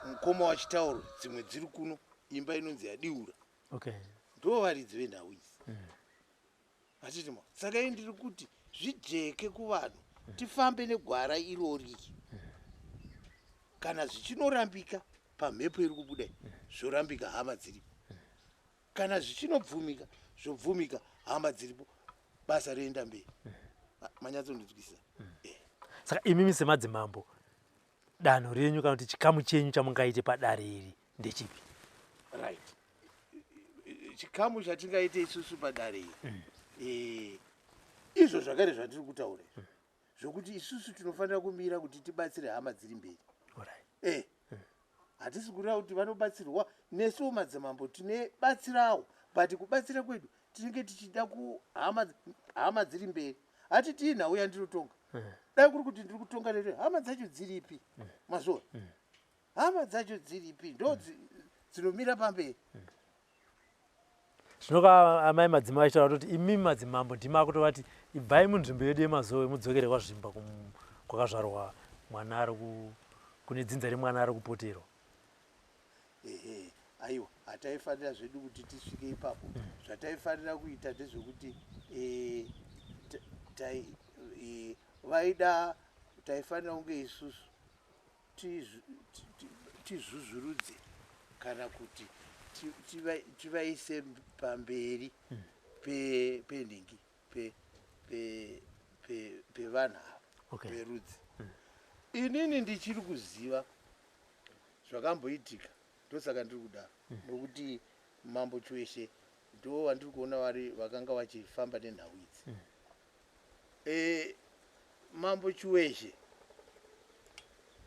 Mukoma waChitauro, dzimwe dziri kuno, imba inonzi yaDiura. Ndo varidzi venhau idzi. Hatiti ma saka ini ndiri kuti zvijeke kuvanhu, tifambe negwara irori. Kana zvichinorambika pamhepo iri kubuda, zvorambika, hama dziripo. Kana zvichinobvumika, zvobvumika, hama dziripo, basa roenda mberi. Manyatsondinzwisisa? Saka imimi semadzimambo, danho renyu kana kuti chikamu chenyu chamungaite padare iri ndechipi? Right, chikamu chatingaite isusu padare iri, izvo zvakare zvatiri kutaura izvi, zvokuti isusu tinofanira kumira kuti tibatsire hama dziri mberi. Hatisi kureva kuti vanobatsirwa nesuwo madzimambo tinebatsirawo, but kubatsira kwedu tinenge tichida kuhama hama dziri mberi. Hatiti nhau yandinotonga, dai kuri kuti ndiri kutonga nere, hama dzacho dziripi? Mazviona, hama dzacho dziripi? Ndo dzinomira pamberi. Zvinoka amai madzimai vachitaura kuti imimi madzimambo ndimi akutovati ibvai munzvimbo yedu yeMazowe, mudzokere kwaZvimba kwakazvarwa mwana ari kune dzinza remwana ari kupoterwa. Ehe, aiwa, hataifanira zvedu kuti tisvike ipapo. Zvataifanira kuita ndezvekuti vaida, taifanira kunge isusu tizvuzvurudze kana kuti tivaise pamberi penhingi pevanhu ava perudzi. Inini ndichiri kuziva zvakamboitika, ndosaka ndiri kudaro, nokuti Mambo Chiweshe ndo vandiri kuona vari vakanga vachifamba nenhau idzi. Mambo Chiweshe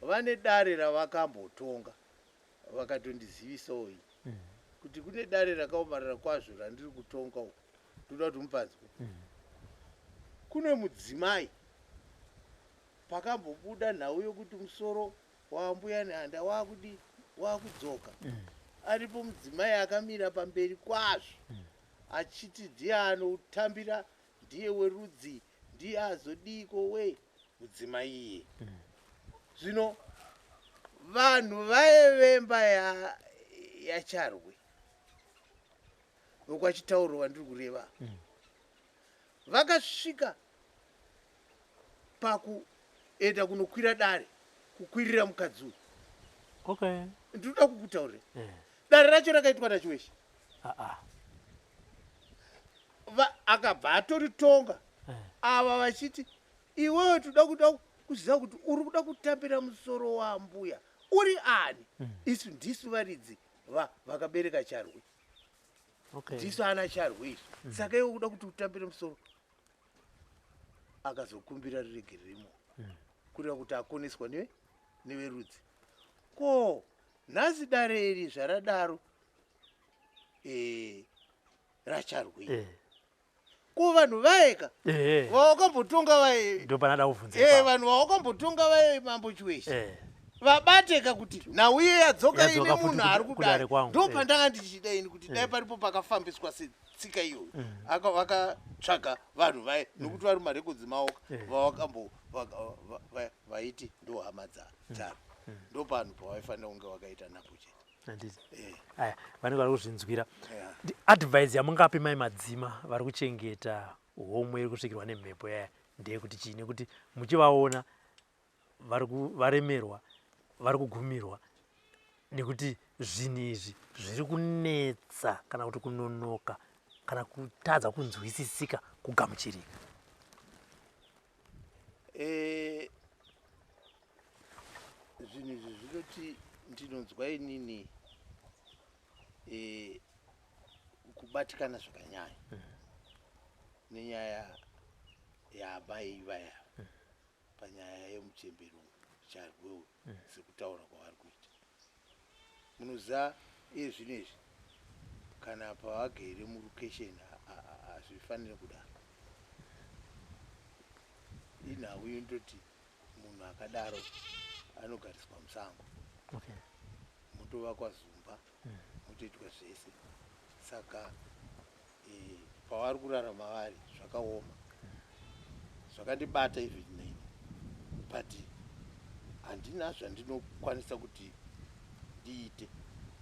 vane dare ravakambotonga, vakatondizivisawo ini kuti kune dare rakaomarara kwazvo randiri kutonga uku, ndoda kuti mupanzwe. Kune mudzimai, pakambobuda nhau yokuti musoro waMbuya Nehanda wakudi wakudzoka, aripo mudzimai akamira pamberi kwazvo achiti ndiye anoutambira, ndiye werudzi, ndiye azodiko we mudzimai iye. Zvino vanhu vaevemba yaCharwe vokwaChitauro vandiri kureva vakasvika pakuenda kunokwira dare kukwirira mukadzi uyu. Ndinoda kukutaurira, dare racho rakaitwa naChiweshe. Akabva atoritonga, ava vachiti iwewe toda kuda kuziva kuti uri kuda kutambira musoro wambuya uri ani. Isu ndisu varidzi vakabereka Charwe, ndisu ana Charwe isu. Saka iwe kuda kuti utambire musoro, akazokumbira riregereremo, kureva kuti akoneswa neverudzi. Ko nhasi dare iri zvaradaro, raCharwe, ko vanhu vaeka vawakambotonga vae Ndopanada kubvunza ipapo. Vanhu vawakambotonga vae, Mambo Chiweshe, vabateka kuti nhau iye yadzoka ine Yadzoka futi munhu ari kudare kudare kwangu, ndo pandanga ndichida ini kuti dai paripo pakafambiswa setsika iyoyo. Vakatsvaga vanhu vaye nokuti vari mumarekodzi maoka vavakambo vaiti ndo hama dzaro, ndo panhu pavaifanira kunge vakaita napo chete. Handiti? Aya vanenge vari kuzvinzwira. Advice yamungape mai madzima vari kuchengeta homwe iri kusvikirwa nemhepo yaya ndeyekuti chii? Nekuti muchivaona vari varemerwa, vari kugumirwa nekuti zvinhu izvi zviri kunetsa kana kuti kunonoka kana kutadza kunzwisisika, kugamuchirika. Zvinhu izvi zvinoti ndinonzwa inini kubatikana zvakanyanya nenyaya yaamai vaya, panyaya yemuchembero Charwe uyu. Sekutaura kwavari kuita, munoziva, iye zvino izvi kana pavagere murukesheni hazvifaniri kudaro. Inhau yondoti munhu akadaro anogariswa musango, mutovakwa zumba, mutoitwa zvese. Saka pavari kurarama vari zvakaoma, zvakandibata even neni, but handina zvandinokwanisa kuti. Ndiite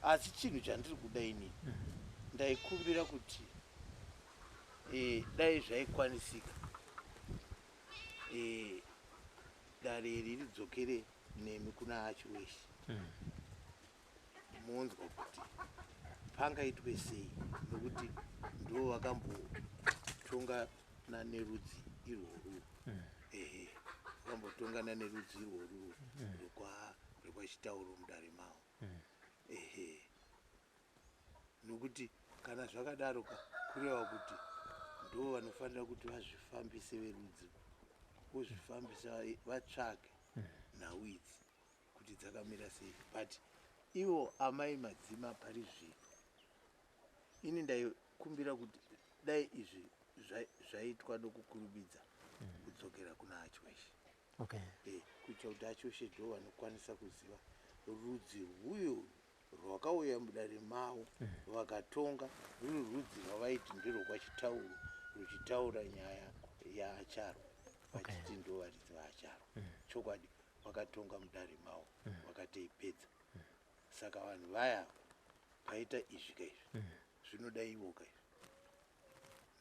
asi chinhu chandiri kuda inini ndaikumbira kuti e, dai zvaikwanisika e, dare iri ridzokere nemi kuna Achiweshe monzwa kuti pangaitwe sei nokuti ndo vakambotongana nerudzi irworwu ehe vakambotongana nerudzi irworwu rwekwachitauro mudare mavo ehe nokuti kana zvakadaro ka kureva kuti ndo vanofanira kuti vazvifambise verudzi vozvifambisa vatsvake nhau idzi kuti dzakamira sei but ivo amai madzima pari zvino ini ndaikumbira kuti dai izvi zvaitwa nokukurumidza kudzokera kuna Achiweshe okay. e, kuitira kuti Achiweshe ndo vanokwanisa kuziva rudzi rwuyo rwakauya mudare mavo vakatonga ruri rudzi rwavaiti nderwokwachitauro ruchitaura nyaya yaacharwa vachiti ndo varidzi vaacharwa chokwadi vakatonga mudare mavo vakatoipedza saka vanhu vaya paita izvi kaizvi zvinoda ivo kaizvi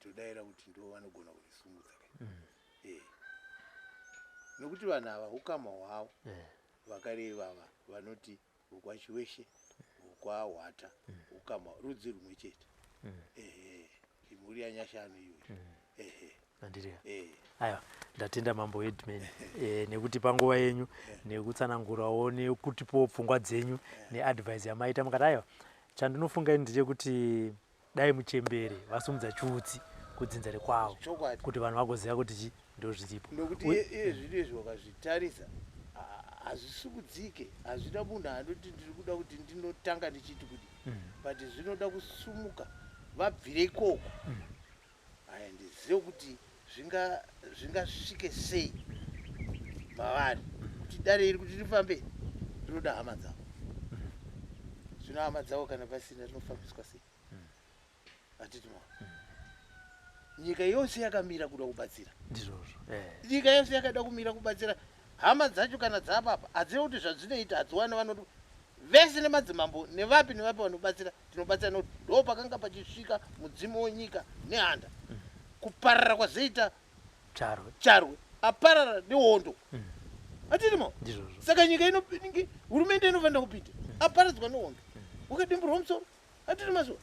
ndodayira kuti ndo vanogona kurisumudza kai eh nokuti vanhu ava ukama hwavo vakare ivava vanoti vokwachiweshe vokwahwata ukama rudzi rumwe chete ehe imhuri yanyashanu iyoyo ehe Andiriya. Eh. Aiwa, ndatenda mambo Headman nekuti panguva yenyu nekutsanangurawo nekutipowo pfungwa dzenyu neadvice yamaita mukati aiwa chandinofunga ini ndechekuti dai muchembere vasumudza chiutsi kudzinza rekwavo Chokwadi. kuti vanhu vagoziva kuti chi ndo zviripo. Nokuti iye zvino izvi wakazvitarisa hazvisukudzike hazvina munhu anoti ndiri kuda kuti ndinotanga ndichiti kuti but zvinoda kusumuka vabvire ikoko aya ndizive kuti zvingasvike sei mavari kuti dare iri kuti rifambe rinoda hama dzavo zvino hama dzavo kana pasina rinofambiswa sei hatiti ma nyika yose yakamira kuda kubatsira ndizvozvo nyika yose yakada kumira kubatsira hama dzacho kana dzapapa hadzive kuti zvadzinoita hadziwane vanoti vese nemadzimambo nevapi nevapi vanobatsira tinobatsira nokuti ndo pakanga pachisvika mudzimu wenyika nehanda kuparara kwazoita Charwe. Charwe aparara nehondo hatitimo Ndizvozvo. Saka nyika ino hurumende inofanira kupinda aparadzwa nehondo wakadimburwa musoro hatiti mazuva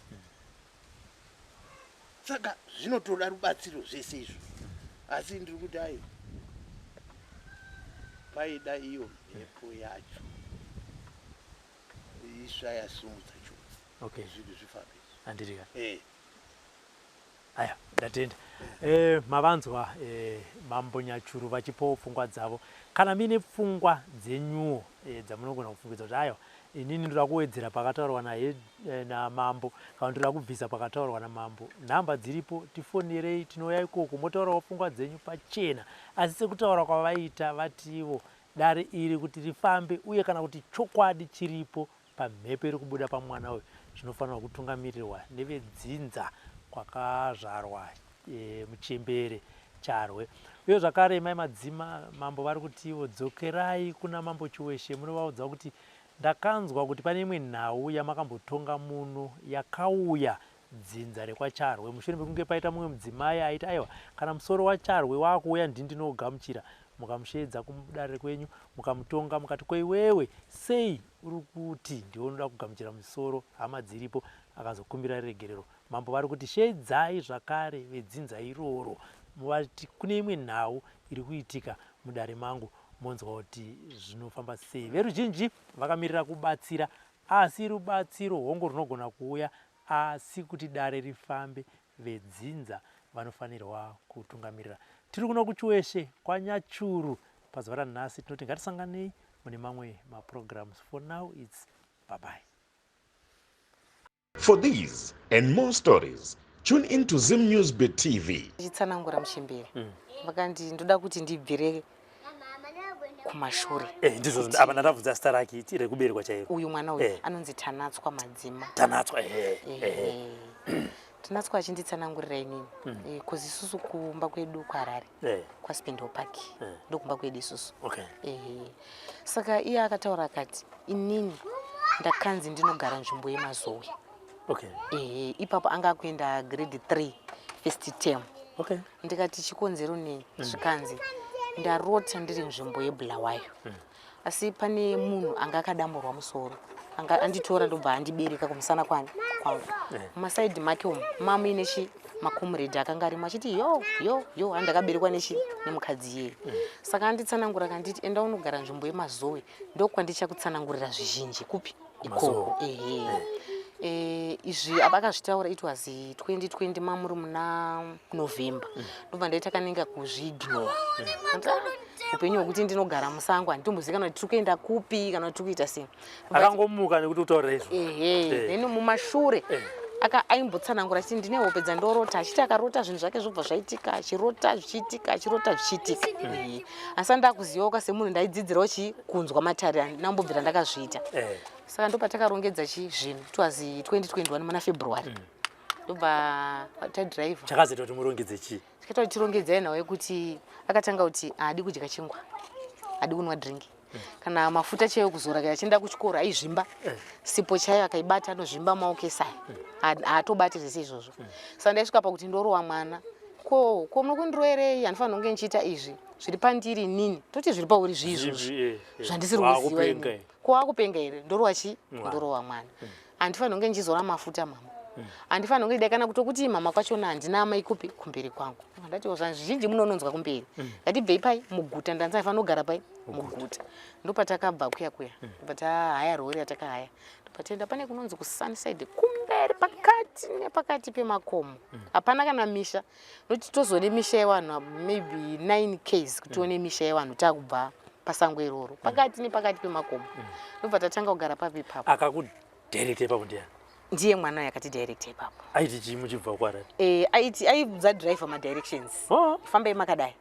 saka zvinotoda rubatsiro zvese izvo asi ndiri kuti ai paida iyo mhepo yacho isva yasumudza chiutsi zvinhu zvifambe Andirika. Eh. Aya, ndatenda. Mavanzwa Mambo Nyachuru vachipawo pfungwa dzavo. Kana muine pfungwa dzenyuwo dzamunogona kufungidza kuti aiwa inini ndoda kuwedzera pakataurwa namambo kana ndoda kubvisa pakataurwa namambo, nhamba dziripo, tifonerei, tinouya ikoko motaurawo pfungwa dzenyu pachena. Asi sekutaura kwavaita vatiwo dare iri kuti rifambe uye kana kuti chokwadi chiripo pamhepo iri kubuda pamwana uyu zvinofanirwa kutungamirirwa nevedzinza kwakazvarwa muchembere Charwe. Uye zvakare mai Madzima mambo vari kutiwo dzokerai kuna mambo Chiweshe munovaudza kuti ndakanzwa kuti pane imwe nhau yamakambotonga muno yakauya dzinza rekwaCharwe mushure mekunge paita mumwe mudzimai aiti aiwa kana musoro waCharwe wakuuya ndini ndinougamuchira mukamusheedza kudare kwenyu mukamutonga mukati ko iwewe sei uri kuti ndiwe unoda kugamuchira musoro hama dziripo akazokumbira ruregerero mambo vari kuti sheedzai zvakare vedzinza iroro muvati kune imwe nhau iri kuitika mudare mangu monzwa kuti zvinofamba sei veruzhinji vakamirira kubatsira asi rubatsiro hongu runogona kuuya asi kuti dare rifambe vedzinza vanofanirwa kutungamirira. Tiri kuno kuChiweshe kwaNyachuru pazuva ranhasi tinoti ngatisanganei mune mamwe maprograms. For now it's bye bye. For these and more stories, tune in to Zim News Bit TV. Ndichitsanangura muchembere vakandi ndoda kuti ndibvire kumashure. Ndizvo apa ndandabvunza zita rake rekuberekwa chairo. Uyu mwana uyu anonzi Tanatswa Madzima. Tanatswa eh. Tanatswa achinditsanangurira inini cause isusu kumba kwedu kuHarare kwaSpindle Park ndokumba kwedu isusu. Saka iye akataura akati inini Ndakanzi ndinogara nzvimbo yeMazowe. Okay. Ehe, ipapo anga akuenda grade 3 first term. Okay. Ndikati chikonzero nei? Zvikanzi ndarota ndiri nzvimbo yeBulawayo. Asi pane munhu anga akadamburwa musoro anga anditora ndobva andibereka kumusana kwani kwangu. Mumasaidhi make umu mamuine chi makomrade akanga arimo achiti yo yo yo handakaberekwa nechi nemukadzi iyeye. Saka anditsanangura akanditi enda unogara nzvimbo yeMazowe ndokwandichakutsanangurira zvizhinji. Kupi? Ikoko. Ehe. Izvi abakazvitaura it was 2020 mamuri muna November. Ndobva ndaita kanenge kuzviignore. Upenyu hwekuti ndinogara musango handitombozivi kana kuti tiri kuenda kupi kana kuti tiri kuita sei. Akangomuka nekuti utaurira izvo. Ehe. Then mumashure aka aimbotsanangura achiti ndine hope dzandorota, achiti akarota zvinhu zvake zvobva zvaitika, achirota zvichiitika, achirota zvichiitika. Asi andakuzivawo semunhu ndaidzidzirawo chi kunzwa matare, handina kumbobvira ndakazviita. Saka ndopatakarongedza chi zvinhu, it was 2021 muna February. Ndobva tadriver. Chakazoita kuti murongedze chii? Chakaita kuti tirongedzai nhau yekuti akatanga kuti haadi kudya chingwa, haadi kunwa drink, kana mafuta chaiyo kuzora kana achienda kuchikoro aizvimba. Sipo chaiyo akaibata anozvimba maoko esaya, haatobati zvese izvozvo. Saka ndaisvika pakuti ndorowa mwana, ko ko muri kundiroerei? Handifanira kunge ndichiita izvi zviri pandiri inini, toti zviri pauri zvii izvozvi zvandisiri kuziva inini. Ko wakupenga here? Ndorowa chi ndorowa mwana. Handifanira kunge ndichizora mafuta mama, handifanira kunge dai kana kutokuti mama kwachona handina amai kupi kumberi kwangu. Ndati zvizhinji munononzwa kumberi. Ngatibvei pai muguta, ndanzi aifanira kugara pai muguta. Ndopatakabva kuya kuya, ndobva tahaya rori yatakahaya, ndobva taenda pane kunonzi kuSunnyside kumberi, pakati nepakati pemakomo, hapana kana misha. Noti tozoone misha yevanhu maybe 9 ks kuti tione misha yevanhu takubva pasango iroro, pakati nepakati pemakomo. Ndobva tatanga kugara papi ipapo. Akakudirecta ipapo ndiani? Ndiye mwana uyo akatidirecta ipapo. Aiti chii muchibva kuHarare? Aiti aiudza driver madirections. Fambai makadai,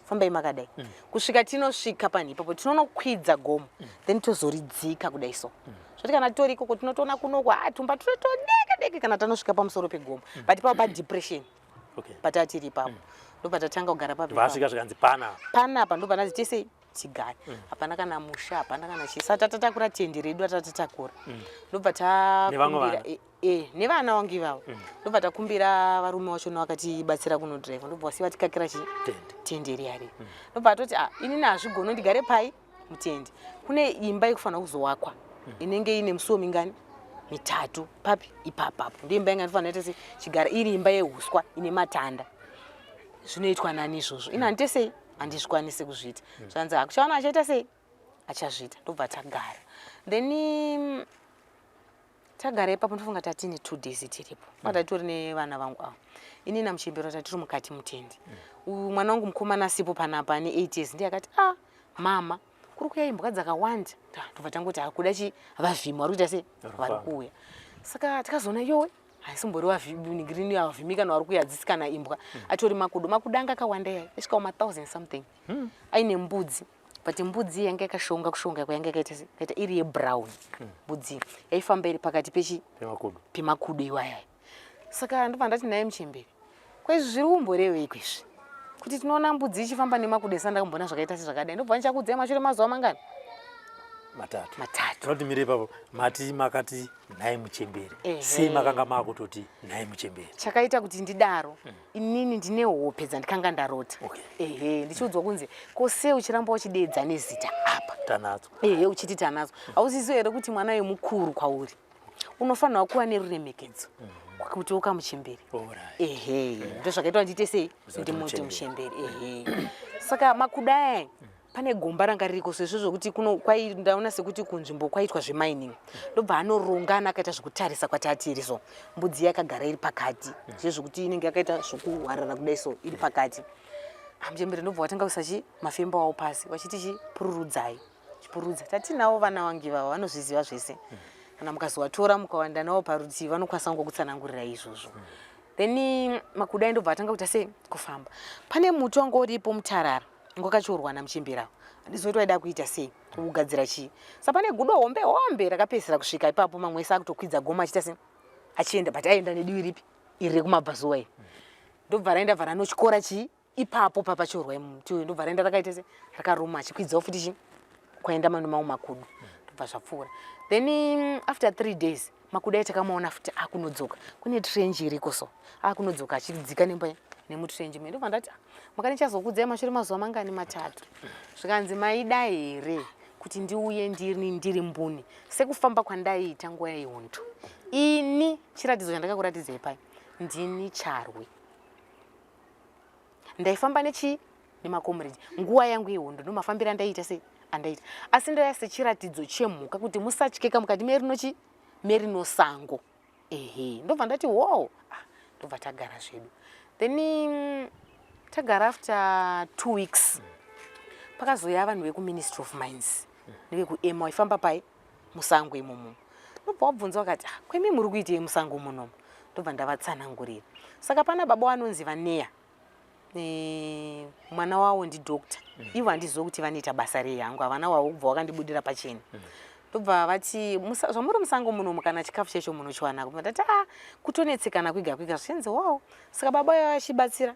fambai makadai, kusvika tinosvika panhu ipapo, tinonokwidza gomo, then tozoridzika kudai. So zvoti kana titori ikoko tinotoona kunoko a tumba tunotodeke deke kana tanosvika pamusoro pegomo, but ipapo padepression patatiri ipapo, ndopatatanga kugara papi. Vasvika zvikanzi pana. Panapa ndopandazi tese tigare. Hapana kana musha, hapana kana chii. Saka tatatakura tende redu atatatakura, ndobva Nevamwe takumbira vana? Nevana vangu ivavo. Ndobva takumbira varume vachona vakatibatsira kunodhiraivha, ndobva vasiya vatikakira chi tende. Tende riya riya. Ndobva atoti ah, inini hazvigoni ndigare pai mutende, kune imba ikufanira kuzowakwa inenge ine musuwo mingani? Mitatu. Papi? Ipapapo ndiyo imba inga ndinofanira ita sei chigara, iri imba yeuswa ine matanda. Zvinoitwa nani izvozvo? Ini handite sei, handizvikwanisi kuzviita. Zvanzi hakuchaona achaita sei, achazviita. Ndobva tagara. Then tagara ipapo, ndofunga tatine 2 days tiripo, mm. Titori nevana vangu ava, ini namuchembero tatiri mukati mutende. Uyu mwana wangu mukomana asipo panapa ane 8 years ndiye akati, "Ah mama, kuri kuuya imbwa dzakawanda." Ndobva tangoti hakuda chi vavhimi vari kuita sei, vari kuuya. Saka tikazoona yowe haisimbori vavhirini avhimi kana vari kuuya hadzisi kana imbwa, atori makudo. Makudo anga akawanda iyaya, aisvika kuma 1000 something, aine mbudzi, but mbudzi yanga yakashonga, kushonga kwayanga yakaita kaita iri yebrown. Mbudzi yaifamba iri pakati pechi pemakudo. Pemakudo iwaya. Saka ndobva ndati naye muchembere, kwaizvi zviri kumborevei kwizvi kuti tinoona mbudzi ichifamba nemakudo? Esa ndakamboona zvakaita sezvakadai. Ndobva ndichakuudzai mashure mazuva mangani? 3. 3. Tinoti mire ipapo, mati makati nhai muchembere. Sei makanga maakutoti nhai muchembere? Chakaita kuti ndidaro, inini ndine hope dzandikanga ndarota. Ehe, ndichiudzwa kunzi ko sei uchiramba uchideedza nezita apa? Tanatswa. Ehe, uchiti Tanatswa, hauziziwo here kuti mwana wemukuru kwauri unofanirwa kuva neruremekedzo kuti ukamuchembere? Ehe, ndozvakaita ndiite sei, Uzoti ndimuti muchembere. muchembere. Ehe, saka makudo aya, pane gomba ranga ririko sezvo zvokuti kuno kwai ndaona sekuti kunzvimbo kwaitwa zvemining, ndobva anorongana akaita zvekutarisa kwatatiri. So mbudzi yakagara iri pakati, zvezvokuti inenge yakaita zvokuhwarara kudai, so iri pakati. Muchembere ndobva watanga kuisa chi mafembo awo pasi, vachiti chi pururudzai, chipururudza. Tatinawo vana vangu ivava, vanozviziva zvese. Kana mukazovatora mukawanda navo parutivi, vanokwanisa kungokutsanangurirai izvozvo. Then makudo ndobva atanga kuita sei, kufamba. Pane muti wanga uripo mutarara ngwakachorwa namuchemberawo, handizoti waida kuita sei, kugadzira chii. Sa pane gudo hombe hombe rakapedzisira kusvika ipapo, mamwe ese akutokwidza gomo achiita sei, achienda, but aenda nedivi ripi? Iri rekumabvazuva iri. Ndobva raenda, bva ranotyora chii ipapo papachorwa muti uyu, ndobva raenda rakaita se rakaruma, achikwidzawo futi chi kwaenda mano mamwe makudo. Ndobva zvapfuura. Then after 3 days makudai takamaona futi akunodzoka kune trench iriko so akunodzoka achidzika nemba nemutrench me. Ndobva ndati ah, makani chazokudzai mashure mazuva mangani? 3. Zvikanzi maida here kuti ndiuye ndiri mbuni sekufamba kwandaiita nguva yehondo? Ini chiratidzo chandakakuratidzai pai ndini Charwe, ndaifamba nechi nemakomrade nguva yangu yehondo, ndo mafambiro andaiita sei andaita, asi ndaya sechiratidzo chemhuka kuti musatyeka mukati merino chi merino sango. Ehe, ndobva ndati wo, ah, ndobva tagara zvedu. Then tagara, after 2 weeks pakazoya vanhu vekuMinistry of Mines nevekuEMA vaifamba pai musango imomo. Ndobva wabvunza vakati, ah, kwemi muri kuitei musango munomo? Ndobva ndavatsanangurira. Saka pana baba vanonzi vaneya, mwana wavo ndidoctor. Ivo handizivi kuti vanoita basa rei hangu, havana wavo kubva wakandibudira pachena. Ndobva vati, zvamuri musango munomu, kana chikafu chacho munochiwanako? Ndati a kutonetsekana kwega kwega. Zvichinzi wow, saka baba vavo vachibatsira,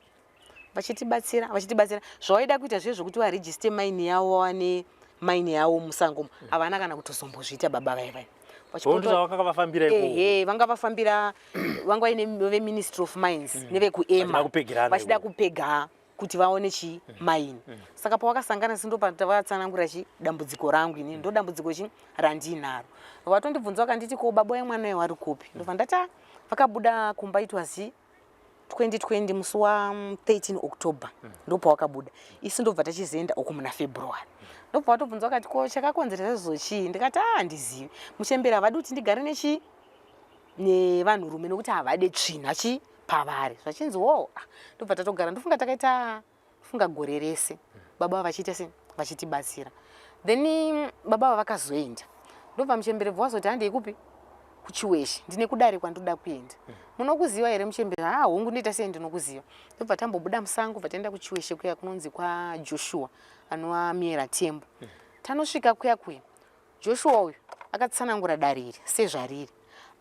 vachitibatsira, vachitibatsira. Zvavaida kuita zviye zvokuti varegister mine yavo, vawane mine yavo musango umu, havana kana kutozombozviita baba vai vai. Vakanga vafambira ikoko. Ehe, vanga vafambira, vanga vaine veMinistry of Mines nevekuEMA. Vachida kupegirana vachida ikoko. Kupega kuti vaone chi mine. Saka pawakasangana sindopavatsanangura chi dambudziko rangu ini, ndo dambudziko chi randinaro. Vatondibvunza vakanditi, ko baba wemwana uyu vari kupi? Ndobva ndati, "Ah, vakabuda kumba, it was 2020 musi wa13 October ndopawakabuda, isu ndobva tachizoenda uku muna February." Ndobva vatobvunza vakati, ko chakakonzeresa izvozvo chii? Ndikati, a handizivi muchemberi, havadi kuti ndigare nechi nevanhurume nokuti havade tsvina chi pavari. Zvachinzi wo, ah, ndobva tatogara. Ndofunga takaita funga gore rese baba vachiita se vachitibatsira. Then baba ava vakazoenda, ndobva muchembere bva wazoti, handei kupi? KuChiweshe, ndine kudare kwandoda kuenda. Munokuziva here muchembere? Ha, hongu, ndoita sei, ndinokuziva. Ndobva tambobuda musango, bva taenda kuChiweshe kuya kunonzi kwaJoshua anova Miera Tembo. Tanosvika kuya kuya, Joshua uyu akatsanangura dare iri sezvariri,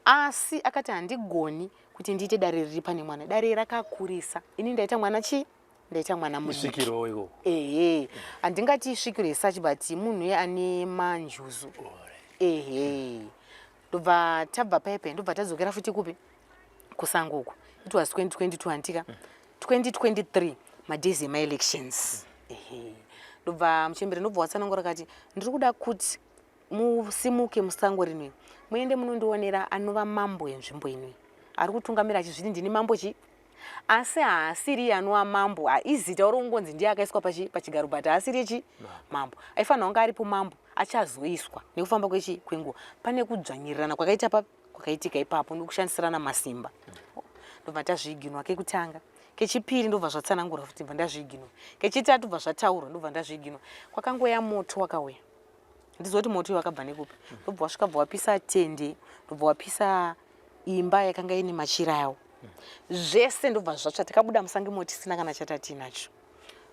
asi akati handigoni kuti ndiite dare riri pane mwana, dare rakakurisa, ini ndaita mwana chii, ndaita mwana mudiki. Isvikiro ikoko. Ehe, handingati isvikiro yesachi, but munhu iye ane manjuzu. Ehe, ndobva tabva paipai, ndobva tadzokera futi kupi? Kusango uku. It was 2022, handika? 2023 madays emaelections. Ehe, ndobva muchembere ndobva watsanangura kati, ndiri kuda kuti musimuke musango rinoi, muende munondionera anova mambo enzvimbo inoi, ari kutungamira achizviti ndini mambo chi, asi haasiri iye anova mambo. Izita uri kungonzi ndiye akaiswa pachigaro, but haasiri chi mambo. Aifanira kunge aripo mambo achazoiswa nekufamba kwechi kwenguva. Pane kudzvanyirirana kwakaita pa kwakaitika ipapo nokushandisirana masimba. Ndobva tazviignore kekutanga, kechipiri ndobva zvatsanangurwa futi, bva ndazviignore, kechitatu bva zvataurwa, ndobva ndazviignore. Kwakangoya moto wakauya, ndiziva kuti moto uyu wakabva nekupi, ndobva wasvika, bva wapisa tende, ndobva wapisa imba yakanga ine machira yawo zvese, ndobva zvatsva. Takabuda musango imo tisina kana chatatinacho.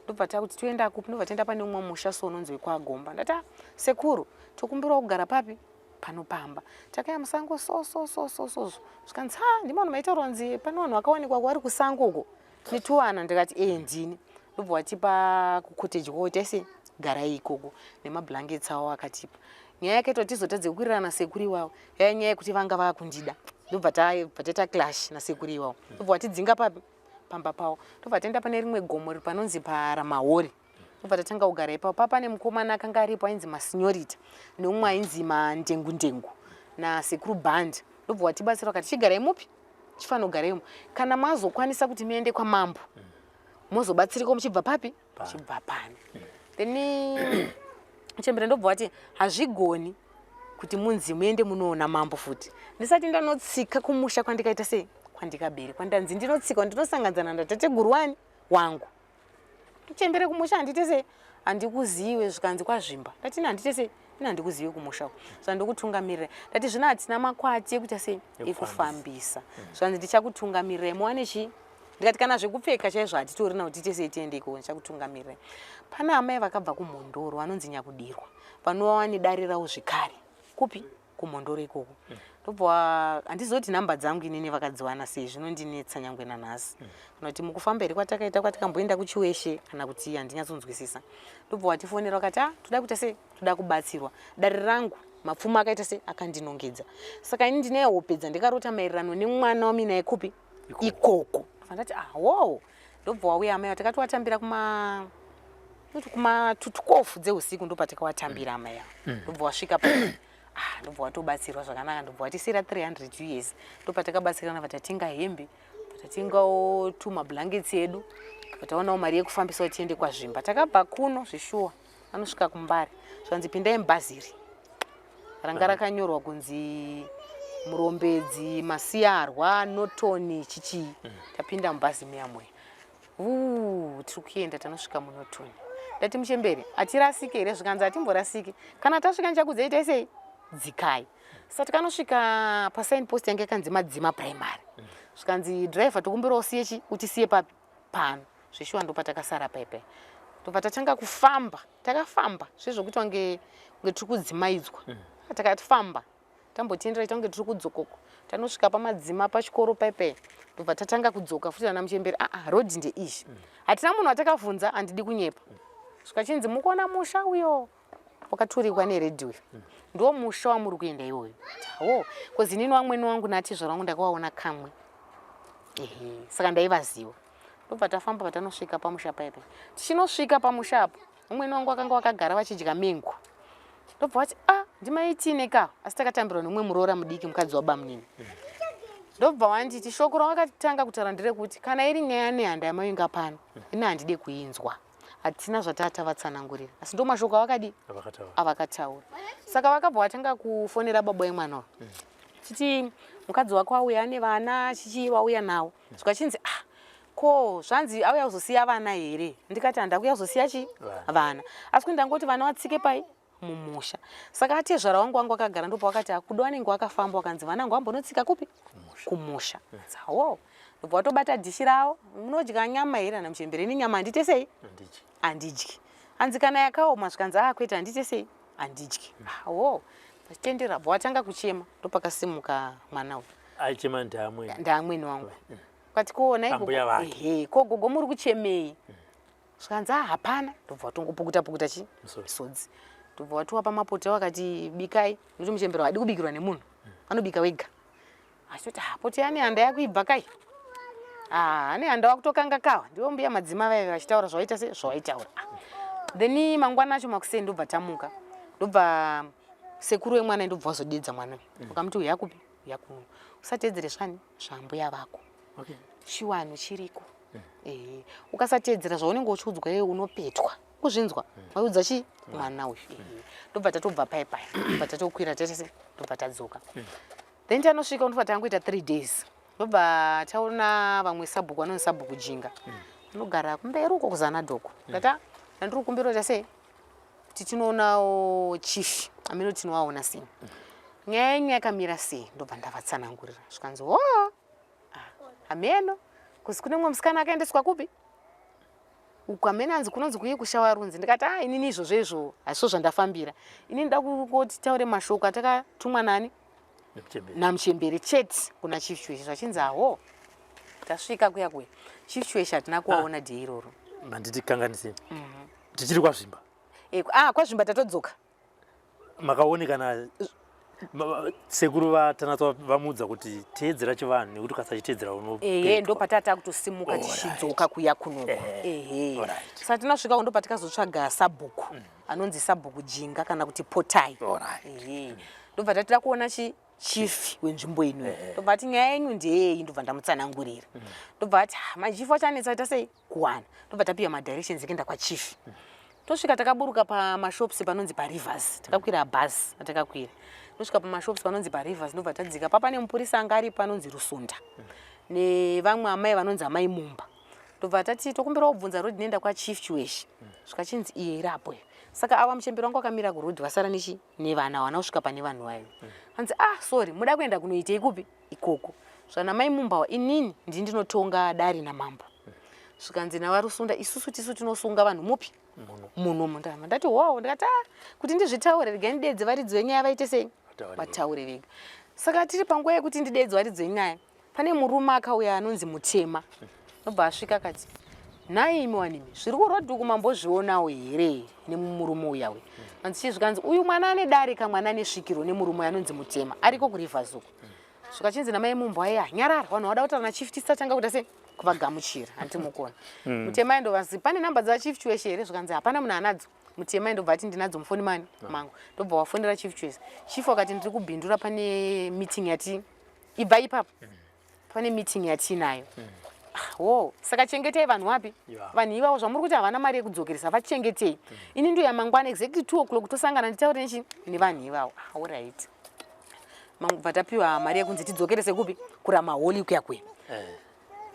Ndobva takuti toenda kupi? Ndobva taenda pane umwe musha so unonzi wekwaGomba. Ndati, "Ah, sekuru, tokumbirawo kugara papi pano pamba." Takaya musango so so so so so so, zvikanzi, ha, ndima vanhu maitaurwa nzi pane vanhu vakawanikwa vari kusango uko netuwana. Ndikati, ee, ndini. Ndobva watipa kucottage kwavo, taise garai ikoko nemablankets avo akatipa. Nyaya yakaitwa tizotadze kuwirirana nasekuru iwavo yaya nyaya yekuti vanga vakundida, ndobva taita clash nasekuru iwavo, ndobva watidzinga papi pamba pavo. Ndobva taenda pane rimwe gomo riri panonzi paRamahori, ndobva tatanga kugara ipapo. Pa pane mukomana akanga aripo ainzi Masinyorita neumwe ainzi Mandengu Ndengu nasekuru Bhandi. Ndobva watibatsira vakati, chigarai mupi, chifanira kugara imo, kana mazokwanisa kuti muende kwamambo mozobatsirika muchibva papi, muchibva pano. Then muchembere ndobva wati, hazvigoni kuti munzi muende munoona mambo futi ndisati ndanotsika kumusha kwandikaita sei, kwandikaberekwa. Ndanzi ndinotsika ndinosanganidzana natateguru wani wangu. Chembere, kumusha handite sei, handikuziwe. Zvikanzi kwaZvimba. Ndati ine handite sei, ine handikuzive kumusha uko, zvandikutungamirira. Ndati zvino hatina makwati ekuita sei, ekufambisa. Zvanzi ndichakutungamirirai muwane chii. Ndikati kana zvekupfeka chaizvo hatitorina kuti tiite sei tiende ikoko, ndichakutungamirirai. Pana amai vakabva kuMhondoro vanonzi Nyakudirwa, vanova vane dare ravo zvekare kupi, kuMhondoro ikoko. Ndobva handizoti nhamba dzangu inini vakadziwana sei zvinondinetsa nyangwe nanhasi. Kana kuti mukufamba here kwatakaita kwatakamboenda kuchiweshe kana kuti handinyatsonzwisisa. Ndobva watifonera vakati ah toda kuita sei? Toda kubatsirwa. Dare rangu mapfumo akaita sei? Akandinongedza. Saka ini ndine hope dzandikarota maererano nemwana waminaye kupi? Ikoko. Ndobva ndati ah wow. Ndobva wauya amai takatowatambira kuma noti kuma 12 dzeusiku ndopatakawatambira amai ava. Ndobva wasvika pa ah ndobva watobatsirwa zvakanaka ndobva watisira 300 US ndopatakabatsirana vatatenga hembe tatengawo tumablankets edu taonawo mari yekufambisa kuti tiende kwazvimba takabva kuno zveshuwa anosvika kumbare zvanzi pindai mubhaziri ranga rakanyorwa kunzi murombedzi masiyarwa notoni chichii tapinda mubhazi muya muya Vuu tiri kuenda tanosvika munotoni ndati muchembere hatirasike here zvikanzi hatimborasiki kana tasvika ndichakudzai itai sei dzikai sa tikanosvika pasign post yange yakanzi madzima primary zvikanzi driver tokumbira usiye chi utisiye papi pano zveshuwa ndopatakasara paipai ndobva tatanga kufamba takafamba zvezvokuti wange kunge tiri kudzimaidzwa takafamba Tambotenderera tange tiri kudzokoko tanosvika pamadzima pachikoro paipai ndobva tatanga kudzoka futi ana muchembere aa ah, road ndeizvi hatina munhu watakavhunza handidi kunyepa svika chinzi mukuona musha uyo wakaturikwa neredhi uyo ndo musha wamuri kuenda iwoyo wo bcause inini wamwene wangu natizvara wangu ndakawaona kamwe ehe saka ndaivaziva ndobva tafamba patanosvika pamusha paipai tichinosvika pamusha apo Umweni wangu wakanga wakagara vachidya mengo ndobva vati ah ndimaitine ka asi takatambirwa nemumwe muroora mudiki mukadzi wabamunini ndobva wanditi shoko rawakatanga kutaura nderekuti kana iri nyaya nehanda yamainga pano ini handide kuinzwa hatina zvatata vatsanangurira asi ndo mashoko avakadi avakataura saka vakabva vatanga kufonera baba wemwana uyu chiti mukadzi wako auya ane vana chichi vauya nawo zvikachinzi ah Ko zvanzi auya kuzosiya vana here? Ndikati handakuya kuzosiya chi vana. Asi kuti ndangoti vana vatsike pai mumusha. Saka atezvara wangu wangu akagara ndipo wakati akudo anenge wakafamba wakanzi vana wangu ambonotsika kupi? Kumusha. Wo. Ndobva watobata dhishi ravo. Munodya nyama here ana muchembere? Ini nyama handite sei? Handidyi. Hanzi kana yakaoma zvikanzi ah kwete handite sei? Handidyi. Ah wo. Vachitendera bva watanga kuchema ndopakasimuka mwana uyu. Aichema ndaamwene. Ndaamwene wangu. Ukati ko nhai Ambuya gogo, vake. ehe ko gogo muri kuchemei zvikanzi ah hapana ndobva watongopukuta pukuta chi Misodzi. misodzi ndobva watiwapa mapoto wakati bikai nokuti muchembere haadi kubikirwa nemunhu anobika wega achitoti ah poto yani handa yakuibva kai ah ane handa wakutokanga kawa ndivo mbuya madzima vaive vachitaura zvawaita se zvawaitaura Ah. Then mangwana acho makuseni ndobva tamuka ndobva sekuru wemwana ndobva wazodedza mwana uyu ukamuti uya kupi uya kuno usateedzere zvani zvambuya vako okay. Chiwanhu chiriko mm. Ehe ukasateedzera zvaunenge uchiudzwa iwe unopetwa kuzvinzwa mm. Waiudza chi mwana uyu mm. Ndobva tatobva paye paye ndobva tatokwira tese ndobva tadzoka mm. Then tanosvika ndobva tangoita 3 days ndobva taona vamwe sabhuku vanonzi sabhuku jinga anogara kumberi uko kuzana dhoko ndati ndandiri kukumbira kuti sei kuti tinoonawo chief ameno tinowaona sei nyaya yenyu yakamira sei ndobva ndavatsanangurira zvikanzi ho ah, hameno kuzi kune mumwe musikana akaendeswa kupi uku hameno anzi kunonzi kuye kushawarunzi ndikati a ah, inini izvozvo izvo hazviso zvandafambira inini nda kungoti taure mashoko atakatumwa nani namuchembere chete kuna chief chiweshe zvachinzi aho tasvika kuya kuya chief chiweshe hatina kuwaona ah, dhei iroro manditi kanganisei Tichiri kwazvimba. E, ah, kwazvimba tatodzoka. Makaonekana sekuru vaTanatswa vamuudza kuti teedzera chivanhu nekuti ukasachiteedzera uno. Ehe, ndopatata kutosimuka tichidzoka kuya kuno. Ehe. Saka tinosvika ndo patikazotsvaga sabhuku anonzi sabhuku Jinga kana kuti Potai. Ehe. Ndobva tatida kuona chi chief wenzvimbo ino. Ndobva ati nyaya yenyu ndeyei ndobva ndamutsanangurira. Ndobva ati ah, machief acho anetsa ita sei? Kuwana tobva tapiwa madirections ekuenda kwachief tosvika takaburuka pamashops panonzi parivers takakwira bus atakakwira tosvika pamashops panonzi parivers ndobva tadzika papa nemupurisa anga aripo anonzi rusunda nevamwe amai vanonzi amai mumba ndobva tati tokumbira kubvunza road inoenda kwachief chiweshi svika chinzi iye irapo saka ava muchemberi wangu akamira kuroad vasara nechi nevana wana kusvika pane vanhu vayo hanzi ah sorry muda kuenda kunoitei kupi ikoko zvana mai mumbawa inini ndini ndinotonga dare namambo zvikanzi navarusunda isusu tisu tinosunga vanhu mupi muno mundama ndati wow ndikati ah kuti ndizvitaure regai ndidedze varidzi venyaya vaite sei vataure vega. Saka tiri panguva yekuti ndideedzwa ridzo nyaya, pane murume akauya anonzi Mutema. Ndobva asvika akati, nhai imi wanimi, zviri kurodhi uku mambozvionawo here nemumurume uya uya? Anzi chii zvikanzi uyu mwana ane dare kamwana ane svikiro nemurume uya anonzi Mutema ariko kuRivers uku. Zvikachinzi namai Mumbo aya nyarara vanhu vada kutaura nachief tisatanga kuita sei kuvagamuchira hanti mukona. Mutema ndovanzi pane namba dzachief Chiweshe here zvikanzi hapana munhu anadzo. Mutema ndobva ati ndinadzo mufoni mani mangu ndobva wafonera chief Chiweshe. Chief akati ndiri kubhindura pane meeting yati ibva ipapo pane meeting yatiinayo. Wo saka chengetei vanhu wapi vanhu ivavo zvamuri kuti havana mari yekudzokeresa vachengetei. Ini ndoya mangwana exactly 2 o'clock tosangana nditaure nechi nevanhu ivavo. Alright. Bva tapiwa mari yekunzi tidzokerese kupi kuramaholi kuya kuya.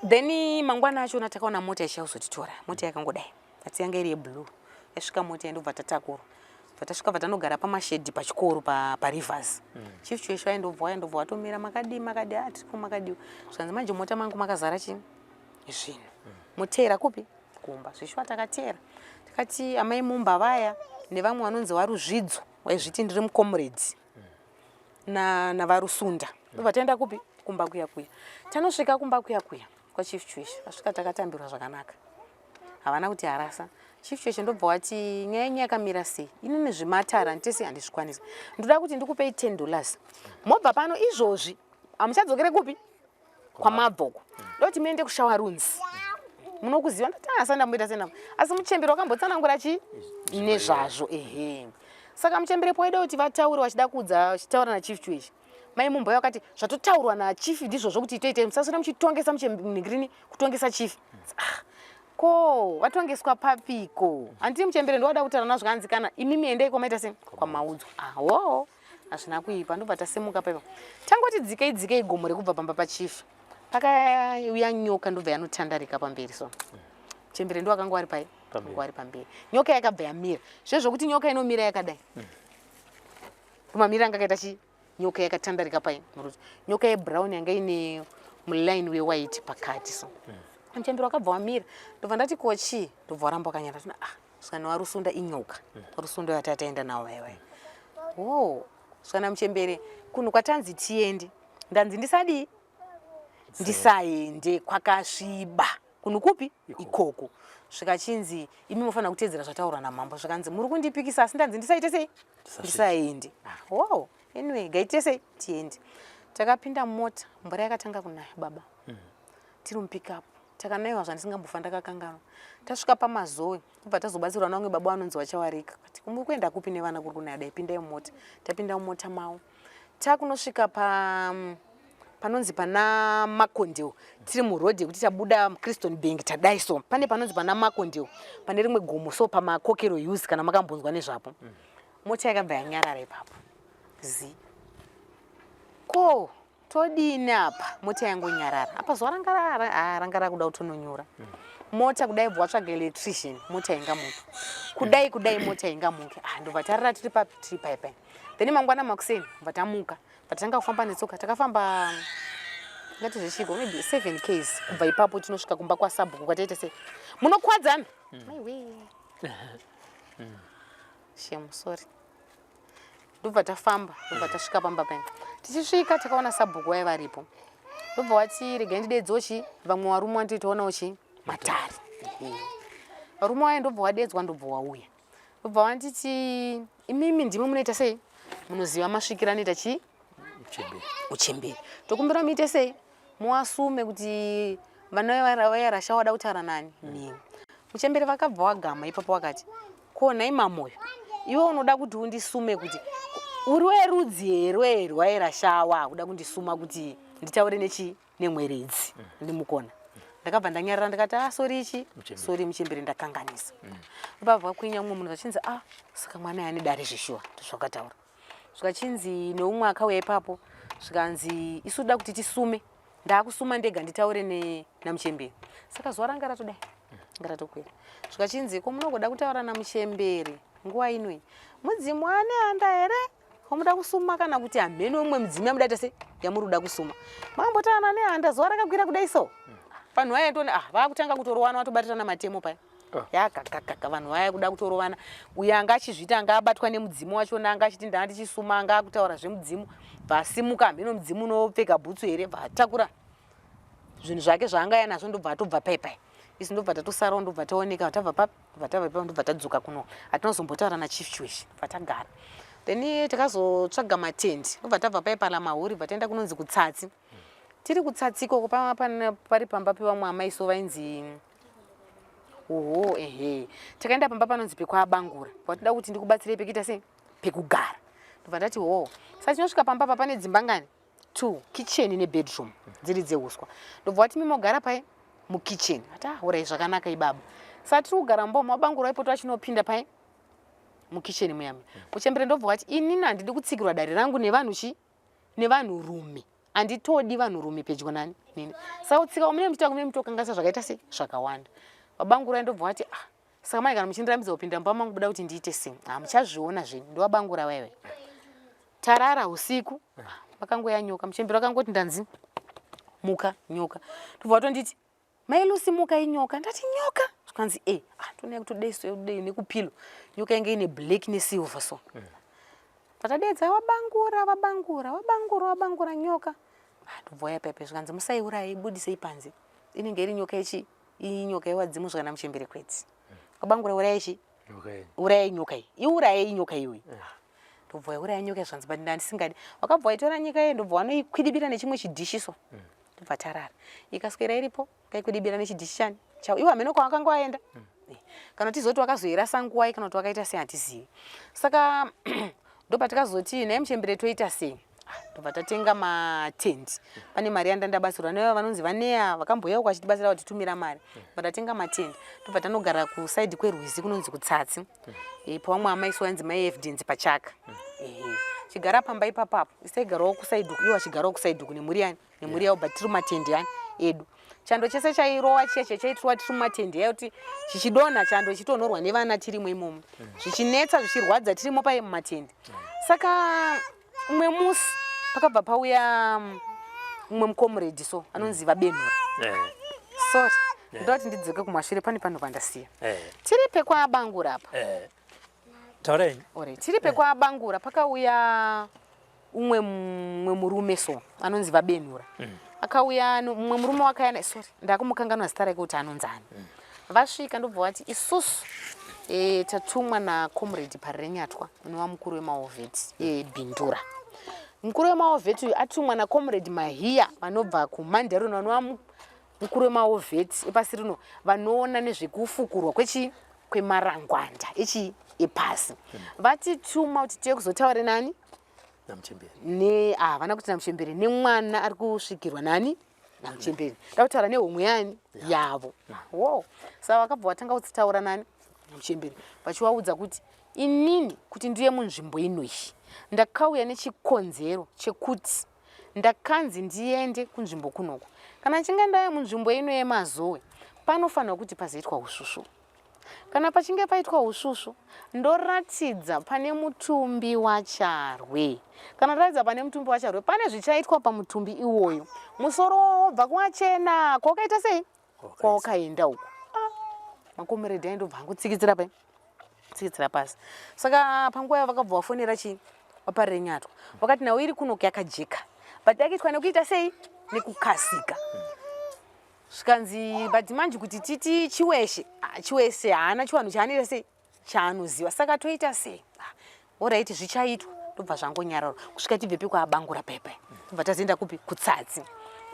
Then mangwana achona takaona mota ichiya kuzotitora. Mota yakangodai but yanga iri yeblue. Yasvika mota ndobva tatakurwa. Bva tasvika bva tanogara pamashedhi pachikoro paRivers. Chief Chiweshe vaindobva waya ndobva watomira makadii makadii ah tiripo makadiwa. Zvikanzi manje mota mangu makazara chii zvinhu. Moteera kupi kumba. Zveshuwa takateera. Tikati amai Mumba vaya nevamwe vanonzi vaRuzvidzo vaizviti ndiri mucomrade naVarusunda. Ndobva taenda kupi kumba kuya kuya. Tanosvika kumba kuya kuya kwaChief Chiweshe. Vasvika takatambirwa zvakanaka. Havana kuti harasa. Chief Chiweshe ndobva wati nyaya yenyu yakamira sei? Inini zvematara nditese handizvikwanisi. Ndoda kuti ndikupei $10. Mobva pano izvozvi hamuchadzokere kupi? Kwamabvoko. Ndoti muende kushawarunzi. Munokuziva ndati ah sandamboita sena. Asi muchembere wakambotsanangura chi nezvazvo ehe. Saka muchembere poida kuti vataure vachida kuudza vachitaura naChief Chiweshe. Mai Mumba vakati zvatotaurwa naChief ndizvozvo kuti itoite musaswera muchitongesa muchinhikirini kutongesa Chief. Ah, ko vatongeswa papiko? Handiti muchembere ndowada kutaura nazvo kanzi kana imimi endai kwamaita sei kwamaudzwa. Ah, wo hazvina kuipa ndobva tasimuka paipa. Tangoti dzikei dzikei gomo rekubva pamba paChief. Pakauya nyoka ndobva yanotandarika pamberi so. Muchembere ndo akanga wari pai? Wari pamberi. Nyoka yakabva yamira. Zvezvo kuti nyoka inomira yakadai. Mamiriro anga akaita chi nyoka yakatandarika pai muruti. Nyoka yebrown yanga ine muline wewhite pakati so. Muchembere wakabva wamira. Ndobva ndati ko chii? Ndobva waramba wakanyara. Ndati ah, svikana warusunda inyoka. Warusunda yatataenda nawo vaya vaya. Oh, svikana muchembere kunhu kwatanzi tiende. Ndanzi ndisadii? Ndisaende kwakasviba. Kunhu kupi? Ikoko. Zvikachinzi imi mofanira kuteedzera zvataurwa namambo. Zvikanzi muri kundipikisa asi ndanzi ndisaite sei? Ndisaende. Wow. Anyway, gaite sei? Tiende. Takapinda mumota, mvura yakatanga kunaya baba. Tiri mupickup. Takanaiwa zvandisingambofa ndakakanganwa. Tasvika pamazowe, kubva tazobatsirwa navamwe baba vanonzi vachawarika. Kati muri kuenda kupi nevana kuri kunaya dai pindai mumota. Tapinda mumota mavo. Takunosvika panonzi pana Makondeo. Tiri muroad yekuti tabuda Christon Bank tadai so. Pane panonzi pana Makondeo. Pane rimwe gomo so pamakokero use kana makambonzwa nezvapo. Mota yakabva yanyarara ipapo. Zi. Ko todini apa? Mota yangonyarara. Apa zuva ranga ranga rakuda kutononyura. Mota kudai bva watsvaga electrician, mota ingamuke. Kudai kudai mota ingamuke. Ah ndobva tarara tiri papi tiri pai pai. Then mangwana makuseni bva tamuka. Bva tatanga kufamba netsoka. Takafamba ngati zvechiko maybe 7 Ks kubva ipapo tinosvika kumba kwasabhuku kwataita sei. Munokwadzana. Maiwe. Shame, sorry. Ndobva tafamba, ndobva tasvika pamba paya. Tichisvika takaona sabhuku vaiva varipo. Ndobva wati regai ndidedzewo chi vamwe varume wanditoitawo chi matare. Varume vaya ndobva wadedzwa ndobva wauya. Ndobva wanditi imimi ndimi munoita sei? Munoziva masvikiro anoita chi? Uchembere. Tokumbira muite sei? Muwasume kuti vana vayarasha wada kutaura nani? Nini. Muchembere vakabva wagama ipapo wakati ko nhai Mamoyo iwe unoda kuti undisume kuti uri werudzi here rwairashawa kuda kundisuma kuti nditaure nechi nemweredzi ndimukona. Ndakabva ndanyarara ndikati ah sorry ichi sorry muchembere ndakanganisa. Ndobva kwinya mumwe munhu vachinzi ah saka mwana ane dare zveshuwa ndozvakataura. Zvikachinzi neumwe akauya ipapo zvikanzi isu toda kuti tisume ndakusuma ndega nditaure namuchembere. Saka zuva ranga ratodai ranga ratokwira. Zvikachinzi ko munogoda kutaura namuchembere nguva inoi mudzimu ane handa here wamuda kusuma kana kuti hamheno umwe mudzimu yamuda ita sei yamuri kuda kusuma. Makambotaura nehanda zuva rakakwira kudai so. Vanhu vaya toona ah vakutanga kutorowana vatobatirana matemo paya. Ah. Yakakakaka vanhu vaya kuda kutorovana. Uyo anga achizviita anga abatwa nemudzimu wachona anga achiti ndanga ndichisuma anga akutaura zvemudzimu bvasimuka hameno mudzimu unopfeka bhutsu here bvatakura zvinhu zvake zvaanga ya nazvo ndobva atobva pai pai isu ndobva tatosarawo ndobva taoneka tabva papi ndobva tabva ipapo ndobva tadzoka kuno hatinozombotaura nachief chiweshi bva tagara then eh, takazotsvaga matendi ndobva tabva pai palamahuri bva taenda kunonzi kutsatsi tiri kutsatsi ikoko pari pamba pevamwe amai so vainzi oho ehe takaenda pamba panonzi pekwabangura patida kuti ndikubatsirei pekuita sei pekugara ndobva ndati hoo sa tinosvika pamba pa pane dzimba ngani two kitchen nebedroom dziri dzehuswa ndobva wati mimogara pai mukitchen ati ah urai zvakanaka ibaba sa tiri kugara mumba umu wabangura waipoto achinopinda pai mukitchen muyami muchembere ndobva wati inini handidi kutsikirwa dare rangu nevanhu chi nevanhurume handitodi vanhurume pedyo nani nini saka kutsika kwamune muchiita kumune mutokanganisa zvakaita sei zvakawanda vabangura ndobva wati ah saka mai kana muchindirambidza kupinda mumba mangu buda kuti ndiite sei hamuchazviona zvenyu ndowabangura vaive tarara usiku vakangoya nyoka muchembere vakangoti ndanzi muka nyoka tobva watonditi Mai Lucy muka inyoka ndati nyoka zvikanzi e ah, tonai kutodei nekupilo nyoka inge ine black nesilver so mm. Patadedza wabangura wabangura wabangura wabangura nyoka ah, ndobva waya pepe zvikanzi musaiuraye ibudisei panze inenge iri nyoka yechi inyoka yewadzimu zvikana muchembere kwedzi mm. wabangura uraya chi uraya nyoka iyi iuraye inyoka iyoyi mm. ndobva wauraya nyoka zvanzi but ndandisingadi wakabva waitora nyika iye ndobva wanoikwidibira nechimwe chidhishi so mm. ndobva tarara ikaswera iripo kaikwidibira nechidhishi chani chavo iwo hameno kwawakanga waenda mm. Eh, kana tizoti wakazoirasa nguwai kana kuti wakaita sei hatizivi saka ndopatikazoti nhai muchembere toita sei ah, ndobva tatenga matendi pane mari yandandabatsirwa nevo vanonzi vaneya vakambouya uko vachitibatsira vatitumira mari bva tatenga matendi tobva tanogara kusaidi kwerwizi kunonzi kutsatsi Eh, pavamwe amai so yanzi mai evidence pachaka ehe chigara pamba ipapapo isaigarawo kusaidi uku iwo achigarawo kusaidi uku nemhuri yani nemhuri yavo but tiri mumatendi yani edu chando chese chairowa chiya chiya chaitirwa tiri mumatendi yayo kuti chichidonha chando chitonhorwa nevana tirimo imomo zvichinetsa zvichirwadza tirimo paye mumatendi saka umwe musi pakabva pauya mm, umwe mukomuredi so anonzi vabenhura Eh, sorry ndoda kuti ndidzoke kumashure pane pano pandasiya eh, tiri pekwabangura apa eh. Taurai. Ore, tiri pekwabangura pakauya umwe mumwe murume so anonzi vabenhura akauya mumwe murume wakaya naye sorry ndakumukanganwa zita rake kuti anonzani vasvika ndobva vati isusu e, tatumwa nacomrade parirenyatwa unova mukuru wemaovheti ebhindura e, mukuru wemaovheti uyu atumwa nacomrade mahiya vanobva kumanderon vanova mukuru wemaovheti epasi rino vanoona nezvekufukurwa kwechi kwemarangwanda echi epasi vatituma kuti tiye kuzotaura nani Namuchembere. Ne ah vana kuti namuchembere nemwana ari kusvikirwa nani namuchembere. Ndakutaura nehomwe yani yavo. Wo. Saka vakabva vatanga kutsitaura nani namuchembere vachivaudza kuti inini kuti ndiye munzvimbo inoyi ndakauya nechikonzero chekuti ndakanzi ndiende kunzvimbo kunoku kana ndichinge ndauya munzvimbo ino yemazowe panofanirwa kuti pazoitwa usvusvu Kana pachinge paitwa usvusvu, ndoratidza pane mutumbi waCharwe. Kana ndaratidza pane mutumbi waCharwe, pane zvichaitwa pamutumbi iwoyo. Musoro wobva kwachena, kwaukaita sei? Kwaukaenda uko. Ah, makomeredhi aindobva angotsikitsira pai tsikitsira pasi. Saka panguva yavo vakabva vafonera chii? Vaparirenyatwa. Vakati nhau iri kunoku yakajeka. But yakaitwa nekuita sei? Nekukasika. Zvikanzi but manje kuti titi chiweshe ah, chiwese haana chiwanhu chaanoita sei chaanoziva saka toita sei ah, orit zvichaitwa ndobva zvangonyararwa kusvika tibve pekwaabangura paipai tobva tazoenda kupi kutsatsi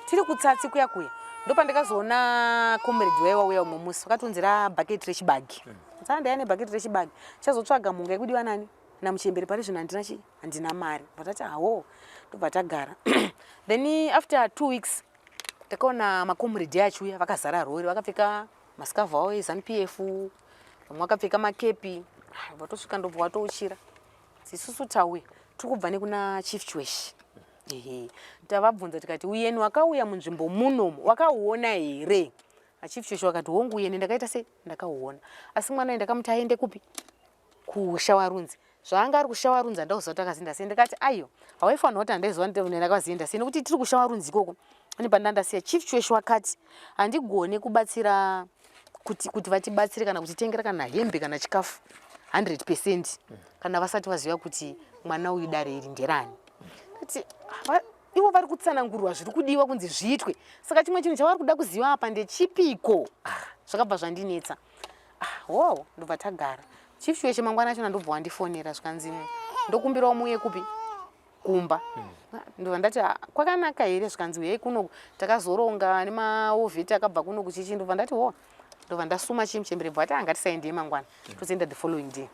tiri kutsatsi kuya kuya ndopandakazoona comrade waye wauya umwe musi vakatonzira bhaketi rechibage mm. ndaya nebhaketi rechibage chazotsvaga mhunga yekudiwa nani namuchembere pari zvino handina chi handina mari vatati hawo ndobva tagara then after two weeks Takaona makomrade achiuya vakazara rori vakapfeka masikavhu avo eZanu PF vamwe vakapfeka makepi ah, vatosvika ndobva watouchira isusu tauya tiri kubva nekuna Chief Chiweshi ehe tavabvunza tikati uyeni wakauya munzvimbo munomu wakauona here achief Chiweshi vakati hongu uyeni ndakaita sei ndakauona asi mwana uyu ndakamuti aende kupi kushawarunzi zvaanga ari kushawarunzi handauziva kuti akazinda sei ndikati aiyo hawaifanirwa kuti handaiziva ndakazinda sei nekuti tiri kushawarunzi ikoko ane pandandasiya chief chweshu akati handigone kubatsira kuti, kuti vatibatsire kana kutitengera kana hembe kana chikafu 100 percent kana vasati vaziva kuti mwana uyu dare iri nderani. Ndati ivo vari kutsanangurwa zviri kudiwa kunzi zviitwe, saka chimwe chinhu chavari kuda kuziva apa ndechipiko? Ah, zvakabva zvandinetsa. Ah, wo ndobva tagara. Chief Chiweshe mangwana achona ndobva wandifonera zvikanzi ndokumbirawo muuye kupi kumba. Ndobva ndati ah, kwakanaka here? Zvikanzi uyai kuno, takazoronga nemaovheti akabva kuno kuchichi. Ndobva ndati ho, ndobva ndasuma chimuchembere bva ati ngatisaendei mangwana, tozoenda the following day.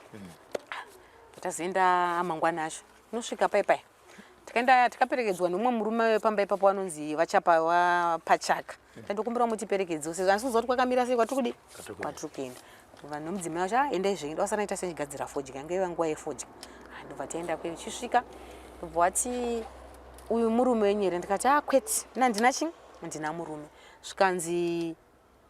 Tazoenda mangwana acho, inosvika pai pai tikaenda tikaperekedzwa nemumwe murume wepamba ipapo anonzi vachapa wapachaka. Tandokumbira mutiperekedzewo sezvo handisi kuziva kuti kwakamira sei kwatiri kudi kwatiri kuenda. Vanhu nemudzimai wacho ah, endai zvenyu ndovasana ita sechigadzira fodya, yange iva nguva yefodya. Ah, ndobva taenda kweyo chisvika ndobva wati uyu murume wenyu here? Ndikati ah, kwete, ina handina chii, handina murume. Zvikanzi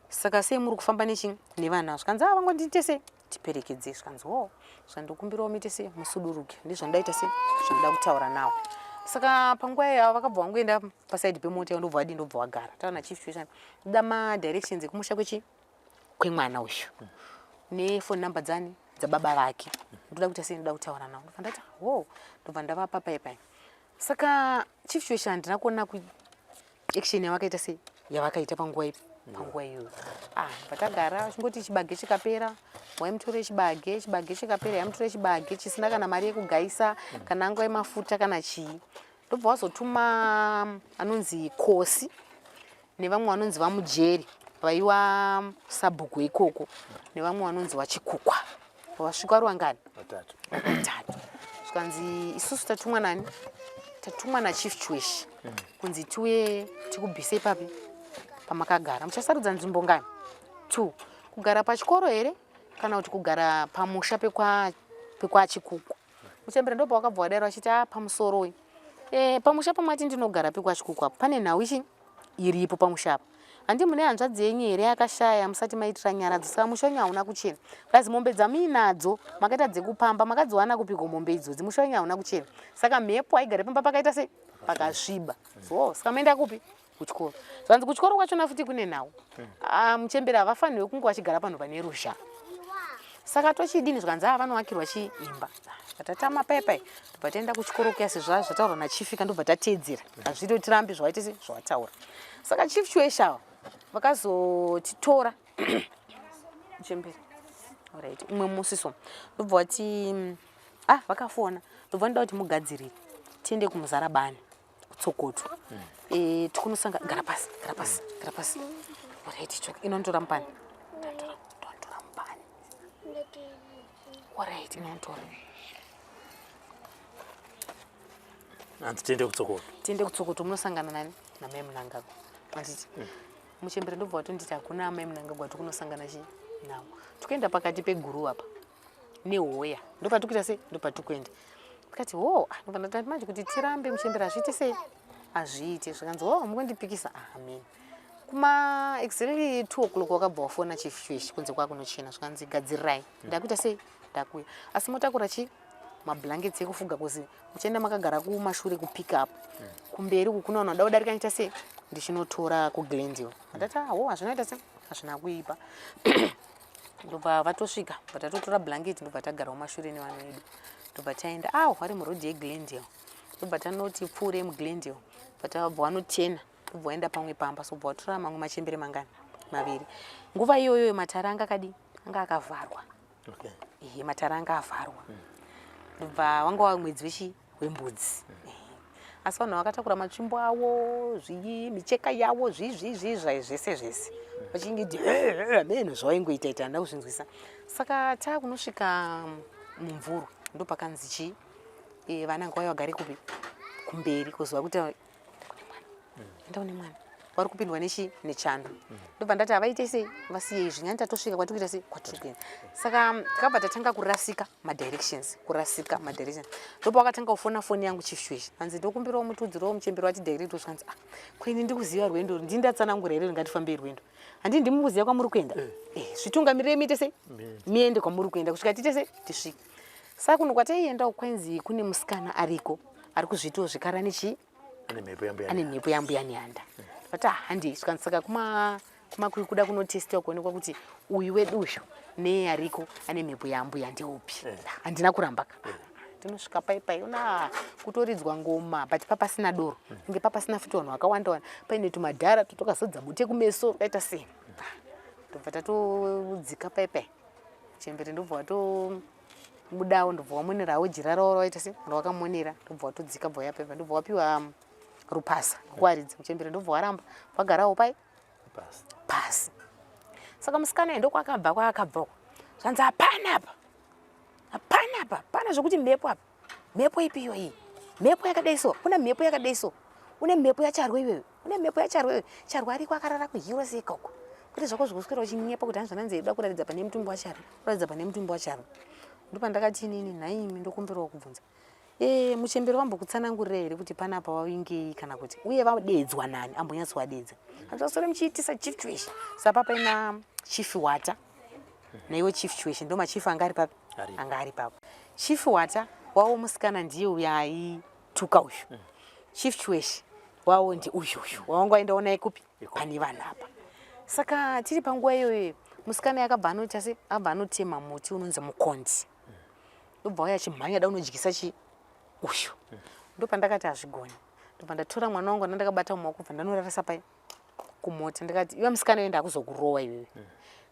saka sei muri kufamba nechi nevana? Zvikanzi ah, vangondiite sei tiperekedze. Zvikanzi wo zvandokumbirawo muite sei musuduruke, ndizvandaita sei zvandida kutaura nawo. Saka panguva iyo vakabva vangoenda pasaidi pemota ndobva vadii ndobva vagara. Taona chief Chiweshe ndoda madirections ekumusha kwechi kwemwana uyu nefoni number dzani dzababa vake, ndoda kuita sei ndoda kutaura nawo. Ndobva ndati wo, ndobva ndavapa pai pai. Saka chief Chiweshe handina kuona action yavakaita sei yavakaita panguva ipi panguva iyoyo. Ah, patagara chingoti chibage chikapera waimutore chibage, chibage chikapera yaimutore chibage chisina kana mari yekugaisa kana nguva yemafuta kana chii. Ndobva wazotuma anonzi Kosi nevamwe vanonzi vaMujeri vaiwa sabhuku ikoko nevamwe vanonzi vaChikukwa. Vasvika ruangani? Vatatu. Zvikanzi isusu tatumwa nani? Tatumwa naChief Chiweshe kunzi tiuye tikubvise ipapi pamakagara. Muchasarudza nzvimbo ngani? 2. Kugara pachikoro here kana kuti kugara pamusha pekwaChikukwa? Muchembere ndobva wakabva wadaira vachiti ah, pamusoro uyu. Pamusha pamati ndinogara pekwaChikukwa apo pane nhau ichi iripo pamusha apa. Handi mune hanzvadzi yenyu here yakashaya musati maitira nyaradzo, saka musha wenyu hauna kuchena. Plus mombe dzamuinadzo makaita dzekupamba, makadziwana kupiko mombe idzodzi? Musha wenyu hauna kuchena, saka mhepo haigare pamba pakaita sei? Pakasviba. So saka maenda kupi? Kuchikoro. Zvanzi kuchikoro kwachona futi kune nhau. Ah, muchembere havafanirwe kunge vachigara panhu pane ruzha. Saka tochidini? Zvikanzi ava vanovakirwa chiimba. Tatatama pai pai ndobva taenda kuchikoro kuya sezvo zvataurwa nachief ka, ndobva tateedzera. Hazvito tirambi zvawaita sei zvawataura. Saka Chief Chiweshe ava vakazotitora muchembere. Alright, umwe musi so ndobva wati ah, vakafona ndobva ndoda kuti mugadzirire tiende kuMuzarabani kutsokoto. Tikunosanga gara pasi, gara pasi, gara pasi. Alright, choka inonditora mupani. Ndonditora mupani. Alright, inonditora. Hanzi tiende kutsokoto. Tiende kutsokoto munosangana nani? Namai Mnangagwa. Handiti? Muchembere ndobva watonditi hakuna amai Mnangagwa tikunosangana chi nawo. Tikuenda pakati peguru apa nehoya. Ndopatikuita sei? Ndopatikuenda. Ndikati ho, ndobva ndati manje kuti tirambe muchembere hazviiti sei? Hazviiti. Zvikanzi ho, mukundipikisa. Ah, amen. Kuma exactly 2 o'clock wakabva wafona Chief Chiweshe kunze kwakunochena. Zvikanzi gadzirirai. Ndakuita sei? Ndakuya. Asi motakura chi mablankets ekufuga kuzi muchienda makagara kumashure kupick up. Kumberi uku kunoona da kudarika nita sei? Ndichinotora kuGlendale. Ndati ah, ho, hazvinoita sei? Hazvina kuipa. Ndobva vatosvika, ndobva tatotora blanket ndobva tagara kumashure nevanhu vedu. Ndobva taenda, ah, vari muroad yeGlendale. Ndobva tanoti pfuure muGlendale. Ndobva tabva vanotena, ndobva vaenda pamwe pamba, so bva vatora mamwe machembere mangani? Maviri. Nguva iyoyo matara anga akadi? Anga akavharwa. Okay. Ehe, matara anga avharwa. Ndobva wanga wa mwedzi wechi wembudzi. Asi vanhu vakatakura matsvimbo avo, zvii, micheka yavo, zvii zvii zvii zvai zvese zvese. Vachingiti ameno zvawaingoita ita handina kuzvinzwisa. Saka taakunosvika mumvurwi ndopakanzi chii? Vana ngavauye vagare kupi? Kumberi kuziva kuti kune mwana. Enda kune mwana. Vari kupindwa nechi nechando. Ndobva ndati havaite sei? Vasiye izvi. Nyani tatosvika kwatiri kuita sei? Kwatiri kuenda. Saka takabva tatanga kurasika madirections, kurasika madirections. Ndopa wakatanga kufona foni yangu Chief Chiweshe. Hanzi ndokumbirawo mutiudzirewo muchembere wati direct zvikanzi ah, ko ini ndikuziva rwendo, ndini ndatsanangura here ngatifambei rwendo. Handi ndimi mukuziva kwamuri kuenda. Zvitungamirirei muite sei? Miende kwamuri kuenda kusvika tiite sei? Tisvike. Saka kuno kwataienda kwainzi kune musikana ariko ari kuzviitawo zvikara nechi ane mhepo yambuya ane mhepo yambuya Nehanda. But ah, handi zvikanzi saka kuma Kumakwikwi kuda kunotestiwa kuonekwa kuti uyu wedu uyu neye ariko ane mhepo yaambuya ndeupi. Handina kuramba ka. Tinosvika pai pai una kutoridzwa ngoma but papasina doro. Inge papasina futi vanhu vakawanda wanda paine tumadhara tutokazodza bute kumeso kaita sei. Tobva tatodzika pai pai. Chembere ndobva watobudawo ndobva wamonerawo jira rawo rawaita sei rawakamonera ndobva watodzika bva wauya pai pai ndobva wapiwa rupasa rwekuwaridza muchembere ndobva waramba vagarawo pai pasi saka musikana uyu ndokwakabva kwaakabva uko zvanzi hapana apa hapana apa hapana zvekuti mhepo apa mhepo ipi iyo iyi mhepo yakadai so kuna mhepo yakadai so une mhepo yacharwe iwewe une mhepo yacharwe iwewe charwe ariko akarara kuhiro seka uko kwete zvako zvekuswera uchinyepa kuti hanzi zvananzi ida kuratidza pane mutumbi wacharwe kuratidza pane mutumbi wacharwe ndopandakati inini nhaimi ndokumbirawo kubvunza Eh, muchembere vambokutsanangurira here kuti panapa vavingei kana kuti uye vadeedzwa nani ambonyatsovadeedza hanzvasore muchiitisa chief chiweshi sapa paina chief wata naiwe chief chiweshi ndo machief anga ari papi anga ari papo chief wata wavo musikana ndiye uya aituka uyu mm. chief chiweshi wavo ndi uyu uyu wawanga waendawo naye kupi pane vanhu apa saka tiri panguva iyoyo musikana yakabva anoita se abva anotema muti unonzi mukondi ndobva wauya achimhanya da unodyisa chi uyu ndopandakati hazvigoni ndobva ndatora mwana wangu ndandakabata mumaoko bva ndanorarisa pai kumota ndikati iwe musikana iwe ndakuzokurowa iwewe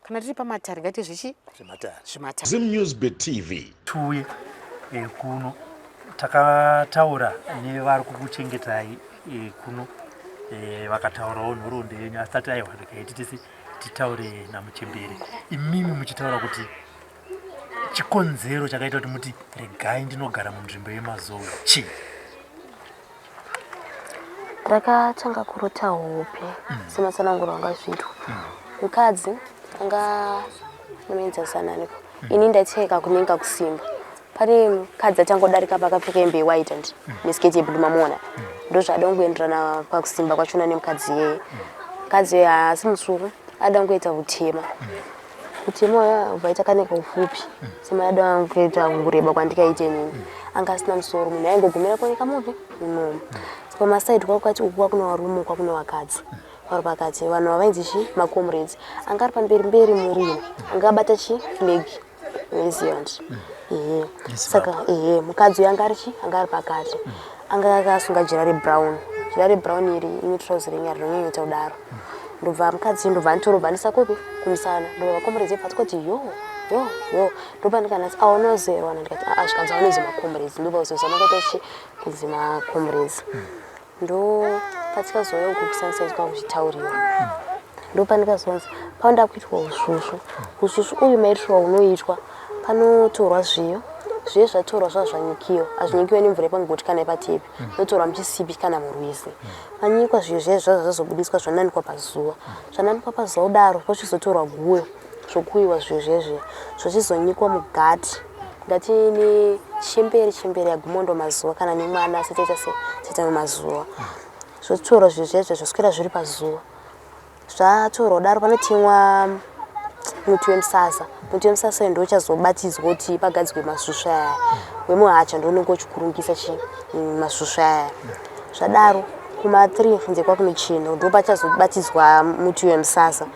kana tiri pamatare ngaite zvechi zvematare Zim News Bit TV. Tiuye eh, kuno takataura nevari kukuchengetai eh, kuno eh, vakataurawo nhoroondo yenyu asi tati aiwa regai titisi titaure namuchembere imimi muchitaura kuti Chikonzero chakaita kuti muti regai ndinogara munzvimbo yeMazowe chii? Ndakatanga kurota hope mm. sematsananguro anga zviitwa mm. mukadzi anga nomuenzanisana mm. ini ndaiteka kunenga kusimba pane mukadzi achangodarika pakapfeka hembe yewhite and mm. nesketi yeblue mamuona mm. ndozvaada kungoenderana pakusimba kwachona nemukadzi iyeye mm. mukadzi iyeye haasi mutsvuku ada kungoita utema mm. Mutemo waita kane kaufupi semayado angu kuita kureba kwandikaita inini anga asina musoro munhu aingogumira kuoneka mupi munomu saka masaidi kwakwati uku kwakune varume uku kwakune vakadzi vari pakati vanhu vavainzi chi macomrades anga ari pamberi mberi murume anga abata chi flag unoiziva ndi ehe saka ehe mukadzi uyu anga ari chi anga ari pakati anga akasunga jira rebrown jira rebrown iri ine trouser renyari rinonyanyota kudaro ndobva mukadzi ndobva anditorobva andisa kupi kumusana ndobva macomrades ebva atikoti yo yo yo ndobva ndikanati aonozerwana ndikati aa zvikanzi aonozi macomrades ndobva kuzozama kuita chi kunzi macomrades ndo patikazouya uku kusunset kwakuchitauriwa ndopandikazonzi panoda kuitwa usvusvu usvusvu uyu maitirwa unoitwa panotorwa zviyo zviye zvatorwa zvava zvanyikiwa hazvinyikiwe nemvura yepamugoti kana yepatepi zvotorwa muchisipi kana murwizi Panyikwa zviyo zviya zvazva zvazobudiswa zvananikwa pazuva. Zvananikwa pazuva kudaro pochizotorwa guyo zvokuyiwa zviyo zviya zviya zvochizonyikwa mugati. Gati ine chembere chembere yagumondo mazuva kana nemwana asati aita se aita mazuva. Zvotorwa zviyo zviya zviya zvoswera zviri pazuva. Zvatorwa kudaro panotemwa muti wemusasa. Muti wemusasa uyu ndouchazobatidzwa kuti pagadzirwe masvusvu aya. Wemuhacha ndounenge uchikurungisa chi masvusvu aya. Zvadaro kuma 3 kunze kwakunochena ndopachazobatidzwa muti wemusasa.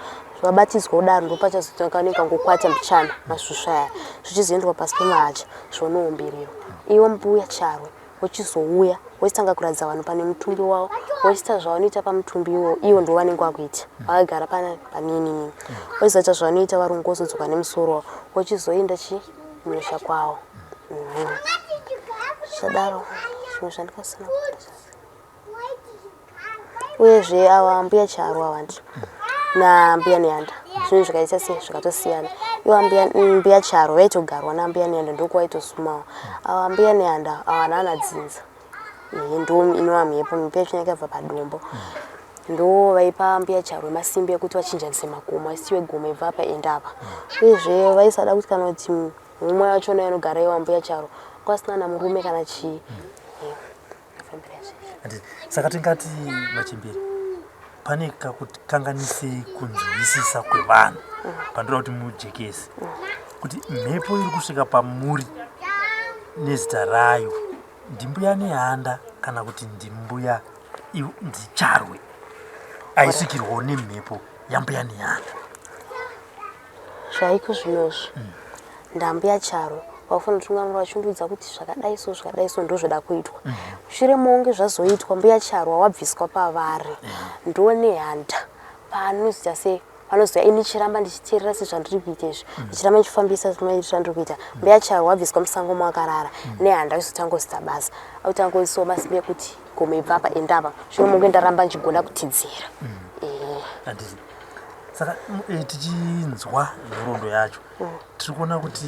Zvabatidzwa kudaro ndopachazotanga kanenge kangokwata mbichana masvusvu aya. Zvichizoendwa pasi pemuhacha zvonoombererwa. Iwe mbuya Charwe vochizouya vochitanga kuratidza vanhu pane mutumbi wavo vochiita zvavanoita pamutumbi iwowo ivo ndo vanenge vakuita vakagara paninini vochizoita zvavanoita varungu vozodzoka nemusoro wavo vochizoenda chi kumusha kwavo mhm. zvadaro zvimwe zvandikasina uyezve ava mbuya charo ava ndi nambuya nehanda zvinhu zvikaita se zvikatosiyana ivo mbuya charo vaitogarwa nambuya nehanda ndokuvaitosumawo ava mbuya nehanda ava naana dzinza ehe ndo inova mhepo mhepo yacho yakabva padombo ndo vaipa mbuya charo masimbi ekuti vachinjanise makomo asiwe gomo ibva apa enda apa uyezve vaisada kuti kana kuti mumwe wachona inogara iwa mbuya charo kwasina namurume kana chii Saka tingati machembere pane kakukanganisei kunzwisisa kwevanhu pandoda kuti mujekese kuti mhepo iri kusvika pamuri nezita rayo ndimbuya nehanda kana kuti ndimbuya ndicharwe aisvikirwawo nemhepo. yambuya Nehanda? Zvaiko zvinozvi ndambuya Charo vakufanira kutungamira vachundiudza kuti zvakadai so zvakadai so ndozvoda kuitwa. Mushure monge zvazoitwa mbuya Charo wabviswa pavari ndonehanda paanozoita sei panozouya ini chiramba ndichiteerera sezvandiri kuita izvi ndichiramba ndichifambisa zvandiri kuita. Mbuya Charo wabviswa musango mawakarara nehanda achizotanga kuzita basa akutanga kuisiwa masimba ekuti gomo ibva apa enda apa mushure monge ndaramba ndichigona kutidzira. Handiti saka tichinzwa nhoroondo yacho tiri kuona kuti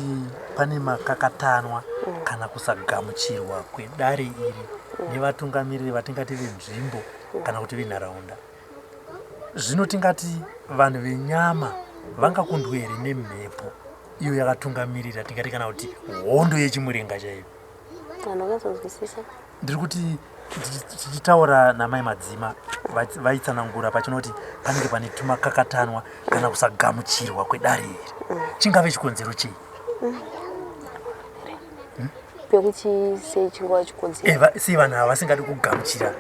pane makakatanwa kana kusagamuchirwa kwedare iri nevatungamiriri vatingati venzvimbo kana kuti venharaunda. Zvino tingati vanhu venyama vangakundwe here nemhepo iyo yakatungamirira tingati kana kuti hondo yechimurenga chaiyo? Andakazonzwisisa. Ndiri kuti tichitaura namai Madzima vaitsanangura pachino kuti panenge pane tumakakatanwa kana kusagamuchirwa kwedare iri. Chingave chikonzero chei? Pekuti sei chingova chikonzero? Sei vanhu ava vasingadi kugamuchira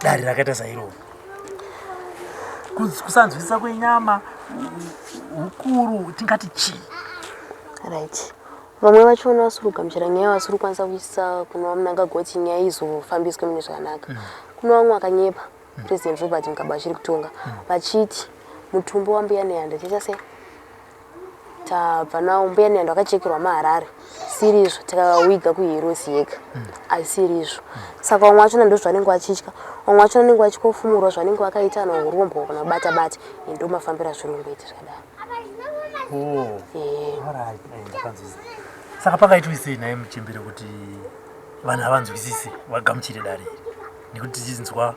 dare rakaita sairoro? Kusanzwisisa kwenyama, ukuru, tingati chii? Right. Vamwe vachona vasiri kugamuchira nyaya, vasiri kukwanisa kuisa kuna vaMnangagwa kuti nyaya izofambiswe mune zvakanaka. Kuna vamwe vakanyepa President Robert Mugabe vachiri kutonga vachiti mutumbi wambuya Nehanda ticha sei tabva nawo mbuya Nehanda vakachekerwa maHarare sirizvo takawiga kuHeroes yega asirizvo. Saka vamwe vachona ndozvavanenge vachitya, vamwe vachona vanenge vachikofumurwa zvavanenge vakaita kana urombwa kana kubata bata. Ndo mafambiro azviri kungoita zvakadaro. Oh, alright, ndakanzwisisa. Saka pakaitwa sei nhai muchembere kuti vanhu havanzwisisi vagamuchire dare iri? Nekuti tichinzwa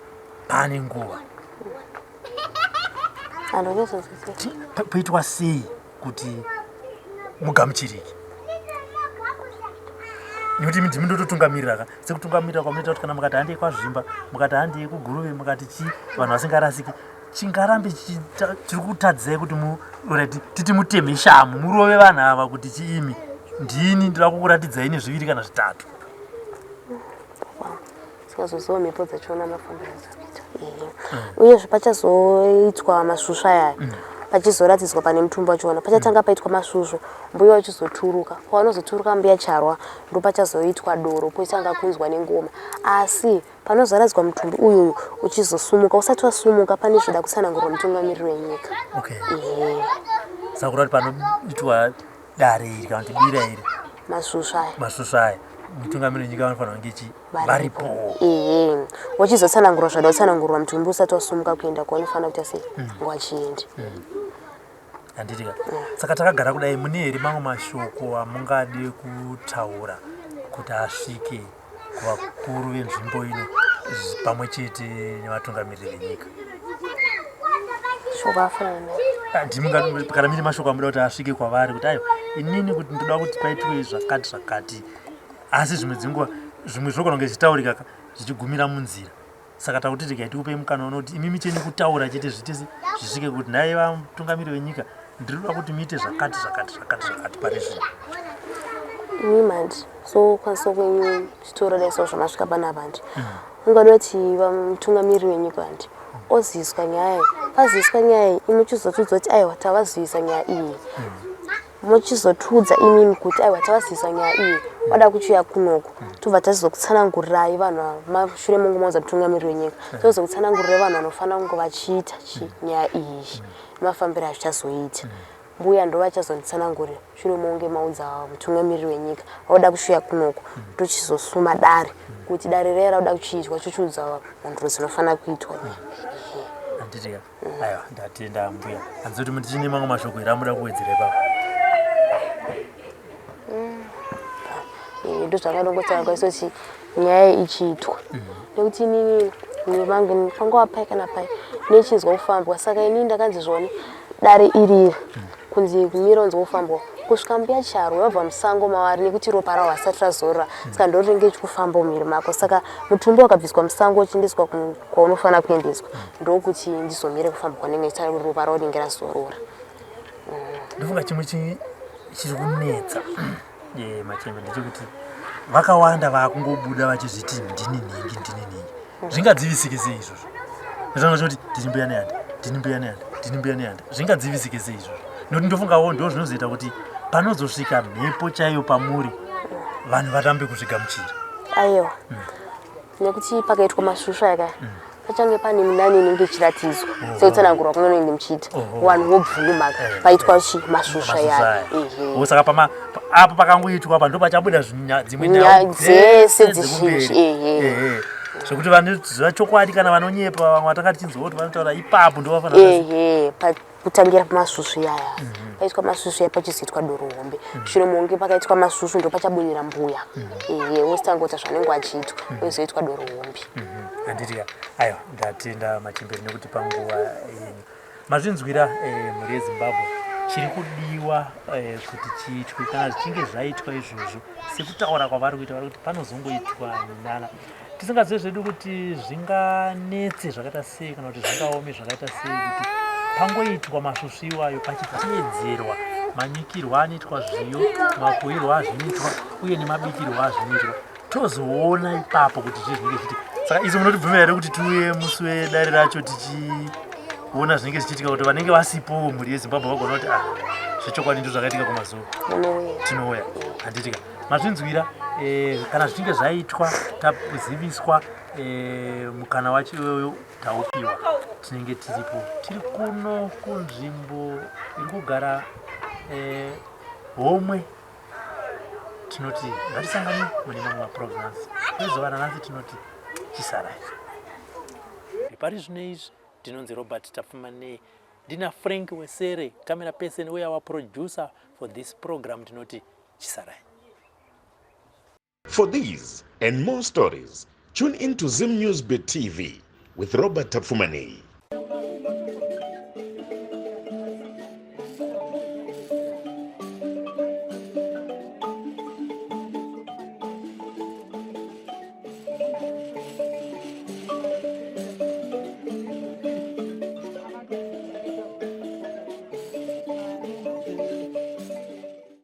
pane nguva. Andonyatsoziva. Poitwa sei kuti mugamuchirike? Nekuti imi ndimi ndototungamirira ka, sekutungamirira kwamunoita kuti kana mukati handei kwaZvimba, mukati handei kuGuruve, mukati chii, vanhu vasingarasiki. Chingarambe tiri kutadzai kuti titi muteme shamu murove vanhu ava kuti chiimi ndini ndinoda kukuratidzai nezviviri kana zvitatu. Tikazoziva mhepo dzachona mafambiro adzakuita. Uyezve pachazoitwa masvusvu aya pachizoratidzwa pane mutumbi wachona pachatanga paitwa masvusvu mbuya vachizoturuka pavanozoturuka mbuya Charwa ndopachazoitwa doro poitanga kunzwa nengoma asi panozaradzwa mutumbi uyuyu uchizosumuka usati wasumuka pane zvoda kutsanangurwa mutungamiriri wenyika. Okay. Saka kurati panoitwa dare iri kana kuti bira iri masvusvu aya masvusvu aya mutungamiriri wenyika vanofanira kunge chi varipo. Ehe, wachizotsanangurwa zvada kutsanangurwa mutumbi usati wasumuka kuenda kwaunofanira kuita sei wachienda. Handiti ka saka takagara kudai mune here mamwe mashoko amungade kutaura kuti asvike kuvakuru venzvimbo ino pamwe chete nevatungamiriri venyika? Shoko afanana Ndimi kana mine mashoko amuda kuti asvike kwavari kuti aiwa inini kuti ndoda kuti paitwe zvakati zvakati, asi zvimwe dzenguva zvimwe zvinogona kunge zvichitaurika ka zvichigumira munzira. Saka takuti regai tikupei mukana uno kuti imimi chenyu kutaura chete zviite zvisvike kuti nhai vatungamiri venyika ndiri kuda kuti muite zvakati zvakati zvakati zvakati pari zvino. Imi manje so kwanisa kwenyu chitoro dai so zvamasvika panapa handi ungada kuti vamutungamiriri wenyika handi oziviswa nyaya iyi paziviswa nyaya iyi imi muchizotiudza kuti aiwa tavazivisa nyaya iyi muchizotiudza imimi kuti aiwa tavazivisa nyaya iyi vada kuchiuya kunoko tobva tazokutsanangurirai vanhu ava mashure mongo maudza mutungamiriri wenyika tozokutsanangurirai vanhu vanofanira kunge vachiita nyaya iyi nemafambiro azvichazoita. Mbuya ndovachazonditsanangurira shure monge maudza mutungamiriri wenyika vauda kushuya kunoko tochizosuma dare kuti dare riya rauda kuchiitwa chochiudza mhinduro dzinofanira kuitwa. Handiti ka aiwa ndatenda mbuya. Hanzi kuti muchine mamwe mashoko here amuda kuwedzera ipapo? Ndozvakanongotaura kwaisoti nyaya ichiitwa nekuti inini nevangu pangova pai kana pai nechinzwa kufambwa saka inini ndakanzi zvone dare iriri kunzi kumira unzwa kufambwa kusvika mbuya Charwe vabva musango mavari nekuti ropa ravo hasati razorora saka ndorinenge ichikufamba mumhiri mako saka mutumbi wakabviswa musango uchiendeswa kwaunofanira kuendeswa ndokuti ndizomire kufamba kwanenge ndichita ropa ravo rinenge razorora. Ndofunga chimwe chiri kunetsa machembe ndechekuti vakawanda vakungobuda vachizviti ndini nhingi ndini nhingi. Zvingadzivisike sei izvozvo? Zvanga zvoti ndini mbuya Nehanda, ndini mbuya Nehanda, Ndini Mbuya Nehanda. Zvingadzivisike sei izvozvo? Nokuti ndofungawo ndo zvinozoita kuti panozosvika mhepo chaiyo pamuri vanhu varambe kuzvigamuchira. Aiwa. Nekuti pakaitwa masvusvu aya pachange pane minani inenge ichiratidzwa sekutsanangurwa kwamunenge muchiita. Vanhu vobvuma paitwa chi masvusvu aya. Ehe. Saka pama apo pakangoitwa apa ndopachabuda dzimwe nyaya dzese dzizhinji. Ehe. Zvekuti vanoziva chokwadi kana vanonyepa vamwe vatanga tichinzwa kuti vanotaura ipapo ndovafanira. Ehe, kutangira pamasvusvu yaya. Paitwa masvusvu ya pachizoitwa doro hombe. Shure monge pakaitwa masvusvu ndo pachabonyera mbuya. Ehe, wositanga kuita zvanenge achiitwa, ozoitwa doro hombe. Handiti ka? Aiwa, ndatenda machembere nekuti panguva yenyu. Mazvinzwira mhuri yeZimbabwe, chiri kudiwa kuti chiitwe kana zvichinge zvaitwa izvozvo sekutaura kwavari kuita, vari kuti panozongoitwa minana. Tisingazive zvedu kuti zvinganetse zvakaita sei kana kuti zvingaome zvakaita sei kuti pangoitwa masvusvu iwayo pachiteedzerwa manyikirwo anoitwa zviyo, makuirwo azvinoitwa uye nemabikirwo azvinoitwa, tozoona ipapo kuti zvii zvinenge zvichiitika. Saka isu munotibvumira here kuti tiuye musi wedare racho tichiona zvinenge zvichiitika, kuti vanenge vasipo mhuri yeZimbabwe vagona kuti ah, zvechokwadi ndizvo zvakaitika kumazuva? Tinouya, handitika? Mazvinzwira. Kana zvichinge zvaitwa taziviswa, mukana wacho iyoyo taupiwa, tinenge tiripo. Tiri kuno kunzvimbo iri kugara homwe. Tinoti ngatisangane mune mamwe maprograms. Kwezuva ranhasi tinoti chisarai. Pari zvino izvi ndinonzi Robert Tapfumanei, ndina Frank Wesere, camera person uye our producer for this program. Tinoti chisarai. For these and more stories, tune in to Zim News Bit TV with Robert Tapfumanei.